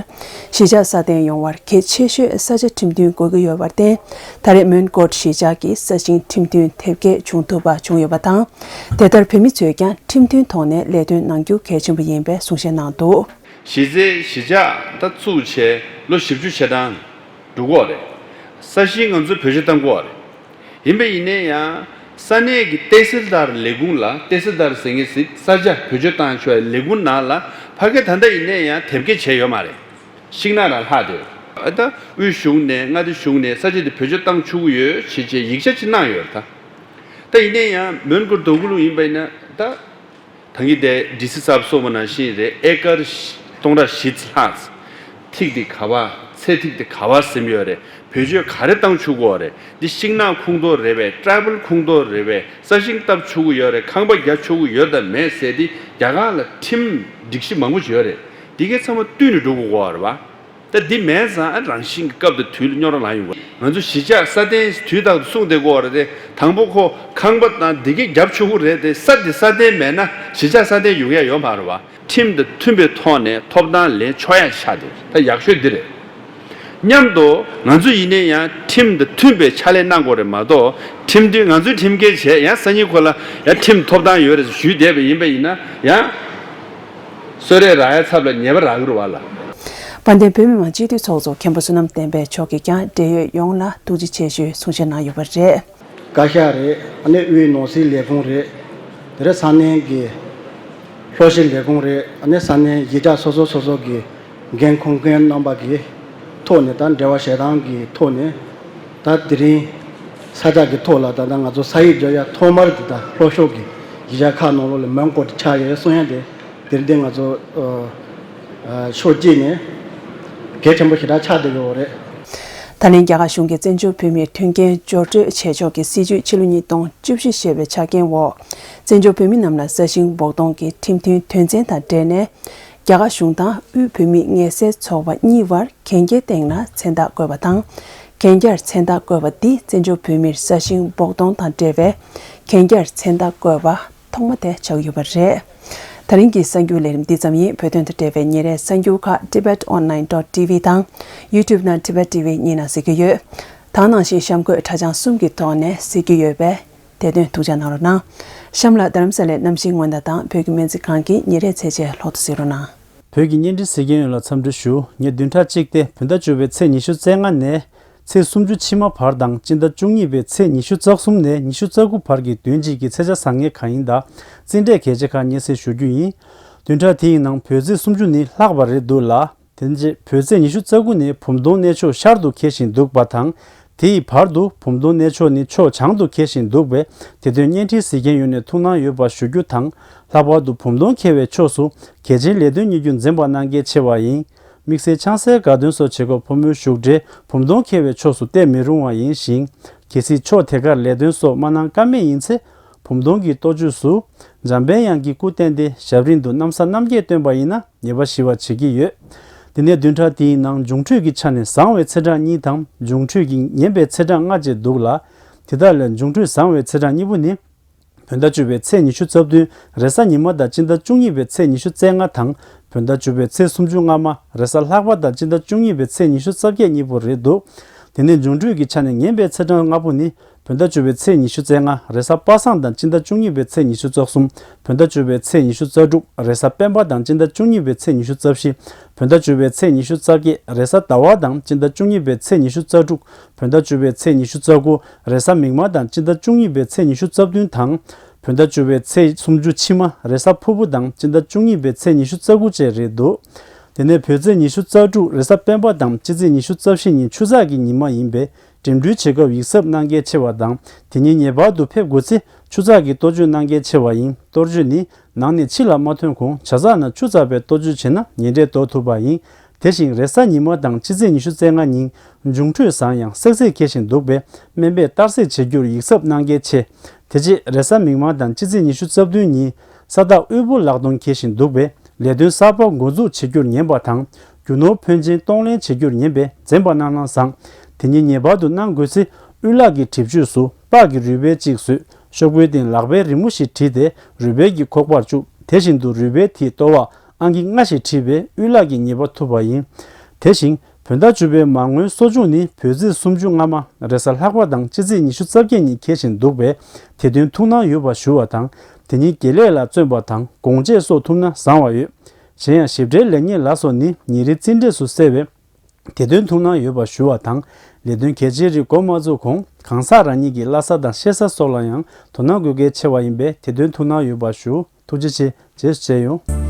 གཞིས་ཆགས་སྲ་བརྟན་ཡོང་བར་གལ་ཆེ་ཤོས་ས་ཆ་ཁྲིམས་མཐུན་དགོས་ཀྱི་ཡོད་པར་བརྟེན། ད་རེས་མོན་གྷོ་གཞིས་ཆགས་ཀྱི་ས་ཞིང་ཁྲིམས་མཐུན་དེབ་སྐྱེལ་བྱུང་ཐུབ་པ་བྱུང་ཡོད་པ་དང་། དེ་ལྟར་བོད་མི་ཚོས་ཀྱང་ཁྲིམས་མཐུན་ཐོག་ནས་ལས་དོན་གནང་རྒྱུ་གལ་ཆེན་པོ་ཡིན་པའི་གསུང་བཤད་གནང་འདུག། གཞིས་རྩེའི་གཞིས་ཆགས་ད་བཙུགས་བྱས་ལོ་བཞི་བཅུ་ཞེ་གྲངས་འགྲོ་གི་ཡོད་རེད། ས་ཞིང་ང་ཚོས་བེད་སྤྱོད་གཏང་གི་ཡོད་རེད། ཡིན་པ་ཡིན་ནའི་ཡང་ས་གནས་ཀྱི་ཏེ་སིལ་དར་ལས་ཁུངས་ལ། ཏེ་སིལ་དར་ཟེར་མཁན་ཟིག་ས་ཆ་བེད་སྤྱོད་བཏང་ཆོག་པའི་ལས་ཁུངས་ནང་ལ་ཕ་གི་ད་ལྟ་ཡིན་ནའི་ཡང་དེབ་སྐྱེལ་བྱས་ཡོད་མ་རེད། ཤིང་ནགས་རང་ལྷག་དེ། ཨ་ད་དབུས་གཞུང་ནས་མངའ་སྡེ་གཞུང་ནས་ས་ཆ་དེ་བེད་སྤྱོད་བཏང་ཆོག་གི་ཡོད་ཅེས་བྱས་ཡིག་ཆ་ཅིག་གནང་ཡོད་རེད་ད། ད་ཡིན་ན་ཡང་མོན་གྷོ་དོ་གུ་ལུང་ཡིན་པ་ཡིན་ན་ད། ད་གིན་དེ་ཌི་སི་གསར་པ་གསུངས་པ་ནང་བཞིན་རེད། ཨེ་ཀར་སྟོང་ཕྲག་བཞི་ཙམ་ལྷག་ཙམ། ཐིག་དེ་ག་བ་ཚད་ཐིག་དེ་ག་བ་ཟིན་ཡོད་རེད། བེད་སྤྱོད་ག་རེ་བཏང་ཆོག་གི་ཡོད་རེད། འདི་ཤིང་ནགས་ཁོངས་གཏོགས་རེད་པས། ཊྲའི་བལ་ཁོངས་གཏོགས་རེད་པས། ས་ཞིང་བཏབ་ཆོག་གི་ཡོད་རེད། ཁང་པ་རྒྱག་ཆོག་གི་ཡོད་དམ་མེད་ཟེར་དེ་རྒྱ་གར་ལ་ཁྲིམས་སྒྲིག་གཞི་མང་པོ་ཅིག་ཡོད་རེད། འདི་གའི་ཚང་མ་བསྟུན་ནས་འགྲོ་དགོས་ཀྱི་ཡོད་རེད་པ། ད་འདི་མེད་ཙང་ཨ་རང་བཞིན་གྱི་སྐབས་དང་དུས་ལ་རྙོག་དྲ་ལངས་ཡོང་གི། ང་ཚོ་གཞིས་ཆགས་སྲ་བརྟན་དུས་རྟག་ཏུ་གསུངས་བསྡད་ཀྱི་ཡོད་རེད་དེ། དང་པོ་ཁོ་ཁང་པ་དང་འདི་གའི་རྒྱབ་ཆོག་གི་རེད་དེ། ས་འདི་སྲ་བརྟན་མེད་ན་གཞིས་ཆགས་སྲ་བརྟན་ཡོང་ཡ་ཡོད་མ་རེད་པ། ཁྲིམས་དང་མཐུན་པའི་ཐོག་ནས་ཐོབ་ཐང་ལེན་ཆོག་ཡ་ཆགས་དེ་ད་ཡག་ཤོས་འདི་རེད། མཉམ་དུ་ང་ཚོ་ཡིན་ནའི་ཡང་ཁྲིམས་དང་མཐུན་པའི་ཕྱག་ལས་གནང་དགོས་རེད་མ་གཏོགས། ཁྲིམས་མཐུན་ང་ཚོའི་ཁྲིམས་འགལ་བྱས་ཡང་སང་ཉིན་ཁོ་ལ་ཡང་ཁྲིམས་ཐོབ་ཐང་ཡོད་རེད་ཟེར་ཞུས་བསྡད་པ་ཡིན་པ་ཡིན་ན་ཡང་། གསོལ་རས་རག་ཡ་ཚབ་ལ་ཉེས་པ་རག་གི་རེད་པ་ལ། དཔལ་ལྡན་བོད་མི་མང་སྤྱི་འཐུས་ཚོགས་གཙོ་མཁན་པོ་བསོད་ནམས་བསྟན་འཕེལ་མཆོག་གིས་ཀྱང་འབྲེལ་ཡོད་ཡོངས་ལ་ཐུགས་རྗེ་ཆེ་ཞུའི་གསུང་བཤད་གནང་ཡོད་པ་རེད། བཀའ་ཤག་རེད། ཨ་ནི་དབུས་ནོར་སྲིད་ལས་ཁུངས་རེད། དེ་རེད། ས་གནས་ཀྱི་ལྷོ་གཞིས་ལས་ཁུངས་རེད། ཨ་ནི་ས་གནས་གཞིས་ཆགས་སོ་སོ་སོ་སོ་གི་འགན་འཁུར་མཁན་རྣམ་པ་གི་ཐོག་ནས་ད་འབྲེལ་བ་བྱེད་སྟངས་ཀྱི་ཐོག་ནས་ད་དེ་རིང་ས་ཆ་གི་ཐོག་ལ་ད་ལྟ་ང་ཚོ་ས་ཡིག་བརྗོད་ཡ་ཐོག་མར་དེ་ད་ལྷོ་ཕྱོགས་ཀྱི་གཞིས་ཆགས་ཁག་ནང་ལོགས་ལ་མོན་གྷོ་དེ་ཆགས་ཡོད་གསུང་ཡ་དེ་དེ་རིང་འདི་ང་ཚོ་ཨ་ཨ་ཕྱོགས་གཅིག་ནས་གལ་ཆེན་པོ་ཞེ་དྲག་ཆགས་བསྡད་ཡོད་རེད། ད་ལན་རྒྱ་གར་གཞུང་གིས་བཙན་བྱོལ་བོད་མིར་མཐུན་རྐྱེན་སྦྱོར་སྤྲོད་བྱེད་ཕྱོགས་ཀྱི་སྲིད་བྱུས་ཕྱི་ལོ་ཉིས་སྟོང་བཅུ་བཞི་ཞེས་པའི་ཆ་རྐྱེན་འོག་བཙན་བྱོལ་བོད་མི་རྣམས་ལ་ས་ཞིང་འབོག་གཏོང་གི་ཁྲིམས་མཐུན་དོན་ཚན་དང་འབྲེལ་ནས། རྒྱ་གར་གཞུང་དང་དབུས་བོད་མིའི་ངལ་སེལ་ཚོགས་པ་གཉིས་བར་གན་རྒྱའི་སྟེང་ལ་མཚན་རྟགས་བཀོད་པ་དང་། གན་རྒྱར་མཚན་རྟགས་བཀོད་པ་འདིས་བཙན་བྱོལ་བོད་མིར་ས་ཞིང་འབོག་གཏོང་དང་འབྲེལ་བའི་གན་རྒྱར་མཚན་རྟགས་བཀོད་པ་ཐོག་མ་དེ་ཆགས་ཡོད་པ་རེད། ད་རིང་གི་གསར་འགྱུར་ལས་རིམ་འདི་ཙམ་ཡིན། བོད་དོན་དང་འབྲེལ་བའི་ཉིན་རེའི་གསར་འགྱུར་ཁག་Tibet Online dot T V དང་YouTube ནང་Tibet T V གཉིས་ནང་གཟིགས་རྒྱུ་ཡོད། ད་ག་ནང་བཞིན་གཤམ་འཁོད་དྲ་བྱང་གསུམ་གྱི་ཐོག་ནས་གཟིགས་རྒྱུ་ཡོད་པས། དེ་དོན་ཐུགས་འཇགས་གནང་རོགས་གནང་། གཤམ་ལ་རྡ་རམ་ས་ལའི་གནམ་གཤིས་སྔོན་བརྡ་དང་བོད་ཀྱི་སྨན་རྩིས་ཁང་གི་ཉིན་རེའི་ཚེས་ཆའི་ལྷག་ཏུ་གཟིགས་རོགས་གནང་། བོད་ཀྱི་བརྙན་འཕྲིན་གཟིགས་མཁན་ཡོངས་ལ་འཚམས་འདྲི་ཞུ། ངས་བདུན་ཕྲག་གཅིག་སྟེ་བོད་ཟླ་བཅུ་པའི་ཚེས་ཉི་ཤུ་རྩ་ལྔ་ནས་ཚེས་སུམ་ཅུ་ཕྱི་མ་བར་དང་སྤྱི་ཟླ་བཅུ་གཉིས་པའི་ཚེས་ཉི་ཤུ་རྩ་གསུམ་ནས་ཉི་ཤུ་རྩ་དགུ་བར་གྱི་བདུན་གཅིག་གི་ཚེས་ཆ་བཟང་ངན་གང་ཡིན་དང་། རྩིས་འབྲས་གལ་ཆེ་ཁག་སྙན་སེང་ཞུ་རྒྱུ་ཡིན། བདུན་ཕྲག་དེའི་ནང་བོད་ཚེས་སུམ་ཅུ་ནི་ལྷག་པ་རེད་འདུག་ལ། དེ་རྗེས་བོད་ཚེས་ཉི་ཤུ་རྩ་དགུ་ནི་བུམ་སྟོང་གནས་ཕྱོགས་ཤར་དུ་འཁེལ་བཞིན་འདུག་པ་དང་། དེའི་བར་དུ་བུམ་སྟོང་གནས་ཕྱོགས་ནི་ཕྱོགས་བྱང་དུ་འཁེལ་བཞིན་འདུག་པས། དེ་དོན་བརྙན་འཕྲིན་གཟིགས་མཁན་ཡོངས་ནས་ཐུགས་སྣང་ཡོད་པ་ཞུ་རྒྱུ་དང་། ལྷག་པར་དུ་བུམ་སྟོང་འཁེལ་བའི་ཕྱོགས་སུ་གལ་ཆེན་ལས་དོན་གཉེར་རྒྱུ་འཛེམ་པ་གནང་གལ་ཆེ་བ་ཡིན། དམིགས་བསལ་ཆང་སའི་དགའ་སྟོན་སོགས་བྱེད་སྐབས་ཕོ་མོའི་བཞུགས་གྲལ་བུམ་སྟོང་འཁེལ་བའི་ཕྱོགས་སུ་གཏད་མི་རུང་བ་ཡིན་ཞིང་། གལ་སྲིད་ཕྱོགས་དེ་གར་ལས་དོན་སོགས་མ་གནང་ཀ་མེད་ཡིན་ཚེ། བུམ་སྟོང་གི་གཏོ་བཅོས་སུ་འཇམ་དཔལ་དབྱངས་ཀྱི་སྐུ་བསྟན་ཏེ་ཞབས་རིམ་དུ་གནམ་ས་གནམ་བརྒྱད་བཏོན་པ་ཡིན་ན་ཉེས་པ་ཞི་བར་བྱེད་ཀྱི་ཡོད། དེ་ནས་བདུན་ཕྲག་དེའི་ནང་འབྱུང་འཕྲོད་ཀྱི་ཆ་ནས་བཟང་བའི་ཚེས་གྲངས་གཉིས་དང་འབྱུང་འཕྲོད་ཀྱི་ངན་པའི་ཚེས་གྲངས་ལྔ་བཅས་འདུག་ལ། དེ་དག་ལས་འབྱུང་འཕྲོད་བཟང་བའི་ཚེས་གྲངས་གཉིས་པོ་ནི། བོད་ཟླ་བཅུ་པའི་ཚེས་ཉི་ཤུ་རྩ་བདུན་རེས་གཟའ་ཉི་མ་དང་སྤྱི་ཟླ་བཅུ་གཉིས་པའི་ཚེས་ཉི་ཤུ་རྩ་ལྔ་དང་། བོད་ཟླ་བཅུ་པའི་ཚེས་སུམ་ཅུ་སྔ་མ་རེས་གཟའ་ལྷག་པ་དང་སྤྱི་ཟླ་བཅུ་གཉིས་པའི་ཚེས་ཉི་ཤུ་རྩ་བརྒྱད་གཉིས་པོ་རེད་འདུག་དེ་ནས་འབྱུང་འཕྲོད་ཀྱི་ཆ་ནས་ངན་པའི་ཚེས་གྲངས་ལྔ་པོ་ནི། བོད་ཟླ་བཅུ་པའི་ཚེས་ཉི་ཤུ་རྩ་ལྔ་རེས་གཟའ་པ་སངས་དང་སྤྱི་ཟླ་བཅུ་གཉིས་པའི་ཚེས་ཉི་ཤུ་རྩ་གསུམ། བོད་ཟླ་བཅུ་པའི་ཚེས་ཉི་ཤུ་རྩ་དྲུག་རེས་གཟའ་སྤེན་པ་དང་སྤྱི་ཟླ་བཅུ་གཉིས་པའི་ཚེས་ཉི་ཤུ་རྩ་བཞི། བོད་ཟླ་བཅུ་པའི་ཚེས་ཉི་ཤུ་རྩ་བརྒྱད་རེས་གཟའ་ཟླ་བ་དང་སྤྱི་ཟླ་བཅུ་གཉིས་པའི་ཚེས་ཉི་ཤུ་རྩ་དྲུག་བོད་ཟླ་བཅུ་པའི་ཚེས་ཉི་ཤུ་རྩ་དགུ་རེས་གཟའ་མིག་དམར་དང་སྤྱི་ཟླ་བཅུ་གཉིས་པའི་ཚེས་ཉི་ཤུ་རྩ་བདུན་དང་། བོད་ཟླ་བཅུ་པའི་ཚེས་སུམ་ཅུ་ཕྱི་མ་རེས་གཟའ་ཕུར་བུ་དང་སྤྱི་ཟླ་བཅུ་གཉིས་པའི་ཚེས་ཉི་ཤུ་རྩ་དགུ་བཅས་རེད་འདུག་དེ་ནས་བོད་ཚེས་ཉི་ཤུ་རྩ་དྲུག་རེས་གཟའ་སྤེན་པ་དང་སྤྱི་ཚེས་ཉི་ཤུ་རྩ་བཞི་ཉིན་ཆུ་ཚགས་ཀྱི་ཉི་མ་ཡིན་པས། འགྲིམ་འགྲུལ་བྱེད་སྐབས་ཡིད་གཟབ་གནང་གལ་ཆེ་བ་དང་། དེ་ཉིན་ངེས་པར་དུ་ཕེབས་དགོས་ཚེ་ཆུ་ཚགས་ཀྱི་གཏོ་བཅོས་གནང་གལ་ཆེ་བ་ཡིན། གཏོ་བཅོས་ནི་ནང་ནས་ཕྱི་ལ་མ་ཐོན་གོང་ཇ་ཚགས་ནང་ཆུ་ཚགས་པའི་གཏོ་བཅོས་བྱས་ན་ཉེ་འབྲས་འདོར་ཐུབ་པ་ཡིན། དེ་བཞིན་རེས་གཟའ་ཉི་མ་དང་སྤྱི་ཚེས་ཉི་ཤུ་རྩ་ལྔ་ཉིན་འབྱུང་འཕྲོད་བཟང་ཡང་སྲེག་ཟས་འཁེལ་བཞིན་འདུག་པས་སྨན་པས་བརྟག་དཔྱད་བྱེད་རྒྱུར་ཡིད་གཟབ་གནང་གལ་ཆེ། དེ་རྗེས་རེས་གཟའ་མིག་དམར་དང་སྤྱི་ཚེས་ཉི་ཤུ་རྩ་བདུན་ཉིན་ས་བདག་དབུལ་པོ་ལག་སྟོང་འཁེལ་བཞིན་འདུག་པས། ལས་དོན་གསར་པ་འགོ་འཛུགས་བྱེད་རྒྱུར་ཉན་པ་དང་། རྒྱུ་ནོར་ཕོན་ཆེན་གཏོང་ལེན་བྱེད་རྒྱུར་ཉན་པས་འཛེམ་པ་གནང་ན་བཟང་། དེ་ཉིན་ངེས་པར་དུ་གནང་དགོས་ཚེ་དབུལ་ལག་གི་གྲིབ་བཅོས་སུ་སྤགས་ཀྱི་རུས་སྦལ་གཅིག་བཟོས། ཤོག་བུའི་སྟེང་ལག་པའི་རི་མོ་ཞིག་བྲིས་ཏེ་རུས་སྦལ་གྱི་ཁོག་པར་བཅུག་དེ་བཞིན་དུ་རུས་སྦལ་དེའི་ལྟོ་བར་ཨང་ཀི་ལྔ་ཞིག་བྲིས་པས་དབུལ་ལག་གི་ཉེས་པ་ཐུབ་པ་ཡིན། དེ་བཞིན་བོད་ཟླ་བཅུ་པའི་མར་ངོའི་གསོ་སྦྱོང་ནི་བོད་ཚེས་སུམ་ཅུ་སྔ་མ་རེས་གཟའ་ལྷག་པ་དང་སྤྱི་ཚེས་ཉི་ཤུ་རྩ་བརྒྱད་ཉིན་འཁེལ་བཞིན་འདུག་པས་དེ་དོན་ཐུགས་སྣང་ཡོད་པ་ཞུ་བ་དང་། དེ་ཉིན་དགེ་ལས་ལ་བརྩོན་པ་དང་སྒོང་ལྕེ་གསོ་ཐུབ་ན་བཟང་བ་ཡོད། གཞན་ཡང་ཞིབ་ཕྲའི་ལེགས་ཉེས་ལ་སོགས་ནི་ཉིན་རེའི་རྩིས་འབྲས་སུ་གསལ་བས། དེ་དོན་ཐུགས་སྣང་ཡོད་པ་ཞུ་བ་དང་། ལས་དོན་གལ་ཆེའི་རིགས་འགོ་མ་བཙུགས་གོང་གང་ཟག་རང་ཉིད་ཀྱི་བླ་གཟའ་དང་གཤེད་གཟའ་སོགས་ལ་ཡང་དོ་སྣང་དགོས་གལ་ཆེ་བ་ཡིན་པས་དེ་དོན་ཐུགས་སྣང་ཡོད་པ་ཞུ། ཐུགས་རྗེ་ཆེ། རྗེས་སུ་མཇལ་ཡོང་།